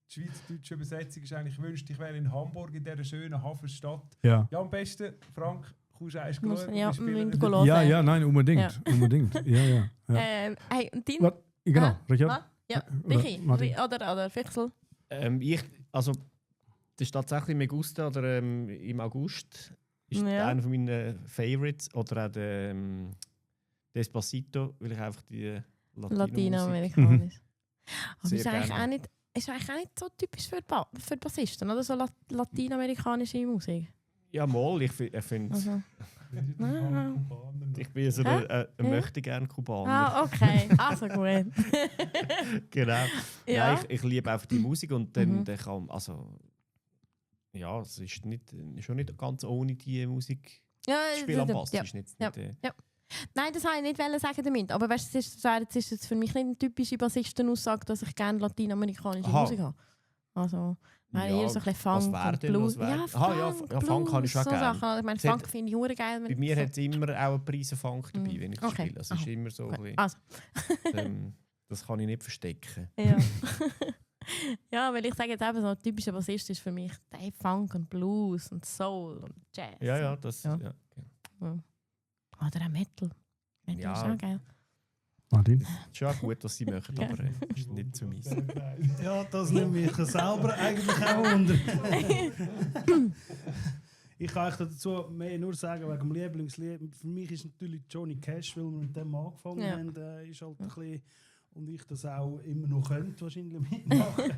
schweizerdeutsche Übersetzung ist eigentlich, ich wünschte, ich wäre in Hamburg, in dieser schönen Hafenstadt. Ja. Ja, am besten, Frank, kommst du eins Muss- schauen? ja, Wir spielen müssen nicht- hören. Ja, nein, unbedingt. Ja. Unbedingt. Ja. Hey, und dein? Genau, Ah, Richard? ah, ja, Oder Richi. Martin? Oder Fixel. Das ist tatsächlich im August oder im August. Ist Ja. einer von meinen Favorites. Oder auch der Despacito, weil ich einfach die Latinamerikanisch. Aber Sehr ist eigentlich gerne. auch nicht, ist eigentlich auch nicht so typisch für Bassisten, oder? So lateinamerikanische Musik. Ja, mal. Ich finde, Also. Ah, ich bin so ein möchte gerne Kubaner. okay. Also gut. Genau. Ja. Ja, ich liebe einfach die Musik und dann kann ja, es ist schon nicht ganz ohne die Musik Ja, Spiel am Bass. ja. Ist nicht, Ja. Nein, das wollte ich nicht sagen damit. Aber weißt, es ist jetzt für mich nicht eine typische Bassistenaussage, dass ich gerne lateinamerikanische Aha. Musik habe. Also, eher so ein bisschen was Funk wäre und denn, Blues. was wäre- Ja, Aha, ja, Funk habe ich schon so gerne. Sachen. Ich meine, Es hat- Funk finde ich hure geil. Bei mir hat es immer auch einen Preisenfunk dabei, wenn ich das Okay. spiele. Also es ist immer so ein Okay. bisschen, Also. das kann ich nicht verstecken. Ja. Ja, weil ich sage jetzt eben, so ein typischer Bassist ist für mich der Funk und Blues und Soul und Jazz. Ja, das... Ja. Ja. Oder auch Metal. Metal Ja. ist auch geil. Martin? Ist schon auch gut, was sie machen, Ja. aber ist nicht so meins. Ja, das nimmt mich selber eigentlich auch unter. Ich kann euch dazu mehr nur sagen, wegen dem Lieblingslied. Für mich ist natürlich Johnny Cash, weil wir mit dem angefangen haben, ist halt ein bisschen, und ich das auch immer noch könnte, wahrscheinlich mitmachen,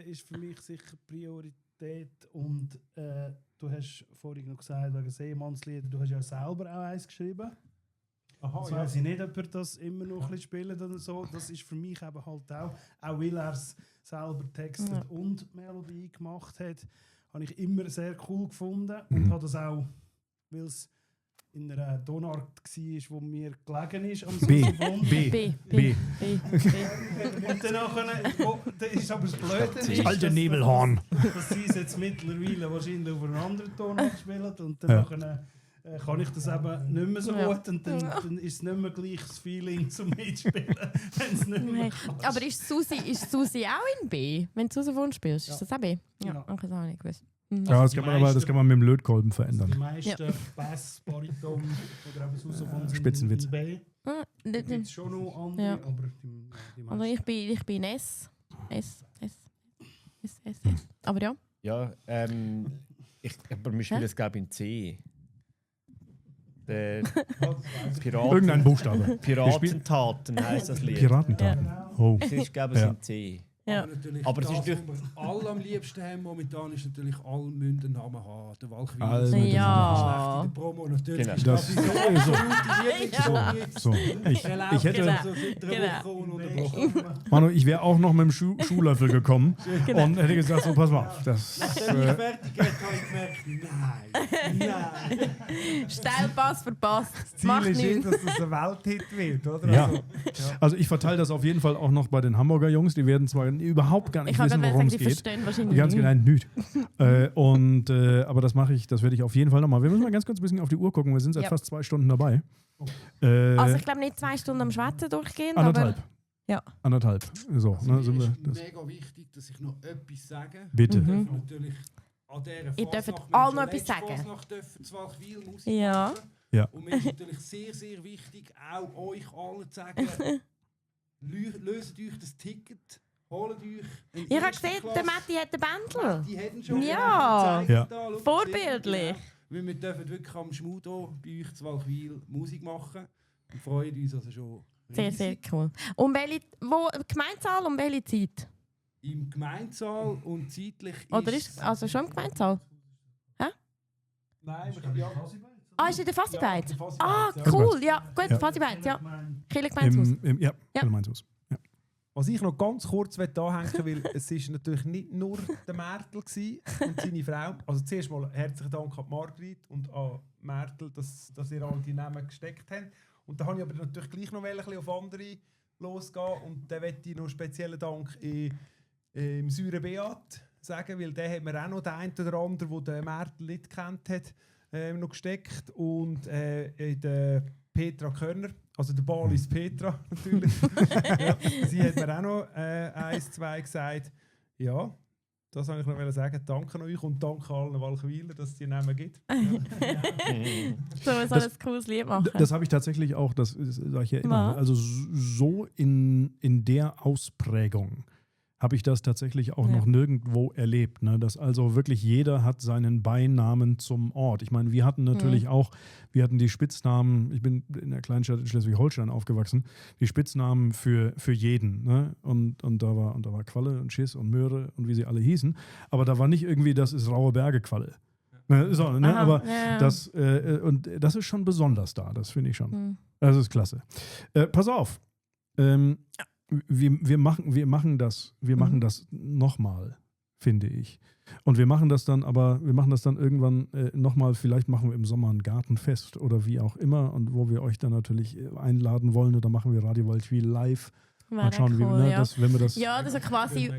ist für mich sicher Priorität. Und du hast vorhin noch gesagt, wegen Seemannslieder, du hast ja selber auch eins geschrieben. Jetzt weiss ich nicht, ob er das immer noch ein bisschen spielt oder so. Das ist für mich eben halt auch weil er es selber textet und Melodie gemacht hat, habe ich immer sehr cool gefunden und habe das auch, weil es in einer Tonart war, wo mir gelegen ist am Saxophon. B. Und dann ist aber das Blöde, Alte Nebelhorn. dass sie es jetzt mittlerweile wahrscheinlich auf einer anderen Tonart spielen und dann kann ich das eben nicht mehr so gut und dann ist es nicht mehr gleich das Feeling zum Mitspielen, wenn es nicht mehr kannst. Aber ist Susi auch in B? Wenn du Saxophon spielst, ist das auch B? Ja, okay, das habe ich nicht gewusst. Ja, das kann man mit dem Lötkolben Die verändern. meisten Bass, Bariton oder eben Saxophon sind Spitzenwitz. in B. Da gibt es schon noch andere, Ja. aber die Also meisten. ich bin S. Aber ja. Ja, aber wir spielen es glaube ich in C. Der Irgendein Buchstabe. Piratentaten heisst das Lied. Piratentat. Oh. Das ist glaube ich in C. Ja. Aber, natürlich Aber es das, ist durch- was wir alle am liebsten haben momentan, ist natürlich alle müssen einen Namen haben. Der Walchwil. Also, Das ist ja. schlecht in der Promo natürlich. Genau. Ist Das- das So. Ich hätte, so seit einer Genau. Woche ununterbrochen. Manu, ich wäre auch noch mit dem Schuhlöffel gekommen und hätte gesagt, so pass mal auf. Das, Nachdem ich fertig bin, habe ich gemerkt, nein. Steilpass verpasst. Das Ziel Macht ist nichts. dass das ein Welthit wird, oder? ja. Also ich verteile das auf jeden Fall auch noch bei den Hamburger Jungs. Die werden zwar überhaupt gar nicht Ich kann wissen, gerade worum sagen, es die geht. verstehen wahrscheinlich Ganz nicht. genau, nicht. Aber das werde ich auf jeden Fall nochmal. Wir müssen mal ganz kurz ein bisschen auf die Uhr gucken. Wir sind seit Ja. fast 2 Stunden dabei. Also ich glaube nicht 2 Stunden am Schwätzen durchgehend, Anderthalb. aber ja. Anderthalb. So, Also ne, sind mir wir, ist das, mega wichtig, dass ich noch etwas sage. bitte. Mhm. Wir dürfen natürlich an dieser Ihr dürft Fasnacht, alle wir noch haben etwas schon letzte sagen. Fasnacht dürfen Zwalchwil Musik Ja. machen. Ja. Und mir ist natürlich sehr, sehr wichtig, auch euch allen zu sagen, löst euch das Ticket, holt euch Ich habe gesehen, der Matti hat den Bändel. Die hätten schon Ja. gezeigt, Ja. da, Vorbildlich. Weil wir dürfen wirklich am Schmudo bei euch zu Walchwil Musik machen und freuen uns also schon Sehr, riesig. sehr cool. Und Gemeindezahl und welche Zeit? Im Gemeindesaal und zeitlich Oder ist also schon im Gemeindezahl? Nein, ja. Ist in der Fassibeit? Ja, Ah, ja. cool. Ja, gut, Ja. Fassibeit, ja. Kirchengemeindehaus. Ja, Ja. Gemeindehaus. Ja. Was ich noch ganz kurz anhängen will, es war natürlich nicht nur der Märtel und seine Frau. Also zuerst mal herzlichen Dank an Margrit und an Märtel, dass ihr alle die Namen gesteckt habt. Und dann habe ich aber natürlich gleich noch ein bisschen auf andere losgehen. Und dann möchte ich noch einen speziellen Dank im Säure Beat sagen, weil der hat mir auch noch den einen oder anderen, der den Märtel nicht kennt hat, noch gesteckt. Und der Petra Körner, also der Balis Petra natürlich. Ja, sie hat mir auch noch 1, 2 gesagt. Ja, das wollte ich noch sagen. Danke euch und danke allen Walchwiler, dass es die Namen gibt. So, wir sollen ein cooles Lied machen. Das habe ich tatsächlich auch, das sage ich ja immer. Was? Also so in der Ausprägung habe ich das tatsächlich auch noch nirgendwo erlebt. Ne? Dass also wirklich jeder hat seinen Beinamen zum Ort. Ich meine, wir hatten natürlich auch, wir hatten die Spitznamen, ich bin in der Kleinstadt in Schleswig-Holstein aufgewachsen, die Spitznamen für jeden. Ne? Und da war Qualle und Schiss und Möhre und wie sie alle hießen. Aber da war nicht irgendwie, das ist Raue Berge Qualle. Ne? So, ne? Aha, Aber ja. das, und das ist schon besonders da, das finde ich schon. Das ist klasse. Pass auf. Wir machen das nochmal, finde ich. Und wir machen das dann irgendwann nochmal, vielleicht machen wir im Sommer ein Gartenfest oder wie auch immer und wo wir euch dann natürlich einladen wollen oder machen wir Radio Walchwil live. Mal schauen, cool, wenn wir das... Ja, das ist quasi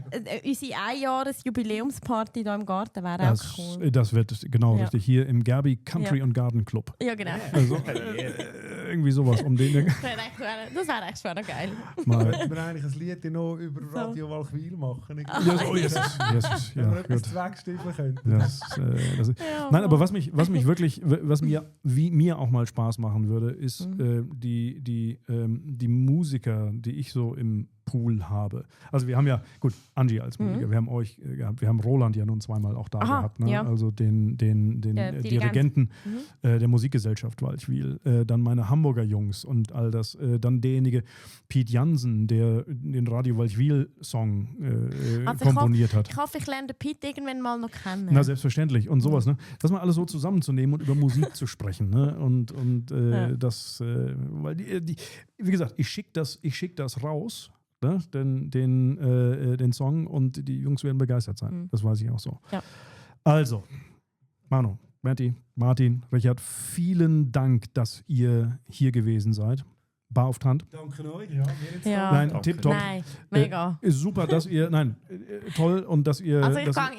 unsere Einjahres-Jubiläumsparty hier im Garten wäre auch cool. Das wird genau richtig. Hier im Gerbi Country und Garden Club. Ja, genau. Also, irgendwie sowas um den... Das wäre echt schon noch geil. Wollten wir eigentlich ein Lied noch über Radio Walchwil machen? Jesus. Wenn Ja, wir etwas gut. zwegstiften könnten. Nein, aber was mir auch mal Spaß machen würde, ist die Musiker, die ich so im Pool habe. Also wir haben ja, gut, Angie als Musiker, wir haben euch gehabt, wir haben Roland ja nun zweimal auch da gehabt, ne? Ja. Also den Dirigenten der Musikgesellschaft Walchwil, dann meine Hamburger Jungs und all das, dann derjenige Piet Jansen, der den Radio Walchwil Song komponiert hat. Ich hoffe, ich lerne den Piet irgendwann mal noch kennen. Na, selbstverständlich. Und sowas, ne? Das mal alles so zusammenzunehmen und über Musik zu sprechen, ne? Und das, weil wie gesagt, ich schick das raus, ne? Den Song und die Jungs werden begeistert sein. Das weiß ich auch so. Ja. Also, Manu, Matti, Martin, Richard, vielen Dank, dass ihr hier gewesen seid. Bar auf die Hand. Danke euch. Ja. Nein, tipptopp. Nein, mega. Ist super, dass ihr, toll und dass ihr... Also ich dass kann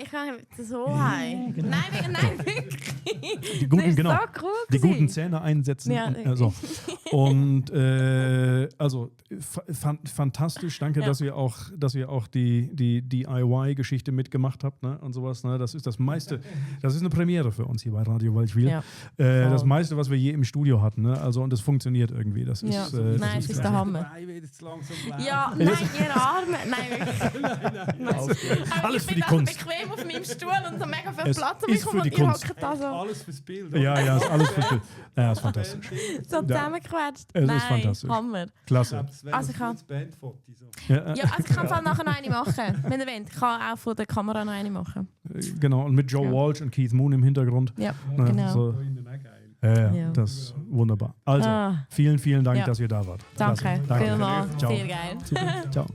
so heim. Nein, wirklich. die guten, Das ist genau, so cool die gewesen. guten Zähne einsetzen. Ja, und also fantastisch, danke, Ja. dass ihr auch die DIY-Geschichte mitgemacht habt, ne? Und sowas. Ne? Das ist das meiste, das ist eine Premiere für uns hier bei Radio Walchwil. Ja. Das meiste, was wir je im Studio hatten. Ne? Also, und es funktioniert irgendwie. Das Ja. ist, Nein, es ist der Hammer. Ja, nein, ihr Arme. Nein, wirklich. Alles für die Ich bin Kunst. bequem auf meinem Stuhl und so mega viel Es Platz um ist mich für herum die und ihr Kunst. hockt da so, Alles fürs Bild. Ja, ist alles für dich. Ja, ist fantastisch. so zusammengequetscht. Es ist Nein, fantastisch. Hammer. Klasse. Also ich kann- Bandfoto. So. Ja, also ich kann im Fall nachher noch eine machen, wenn ihr wollt. Ich kann auch von der Kamera noch eine machen. Genau, und mit Joe Ja. Walsh und Keith Moon im Hintergrund. Ja, Ne? genau. So. Geil. Ja. Das ist wunderbar. Also, Ah. vielen Dank, Ja. dass ihr da wart. Danke, Klasse. Danke. vielmals. Ciao. Sehr geil. Ciao.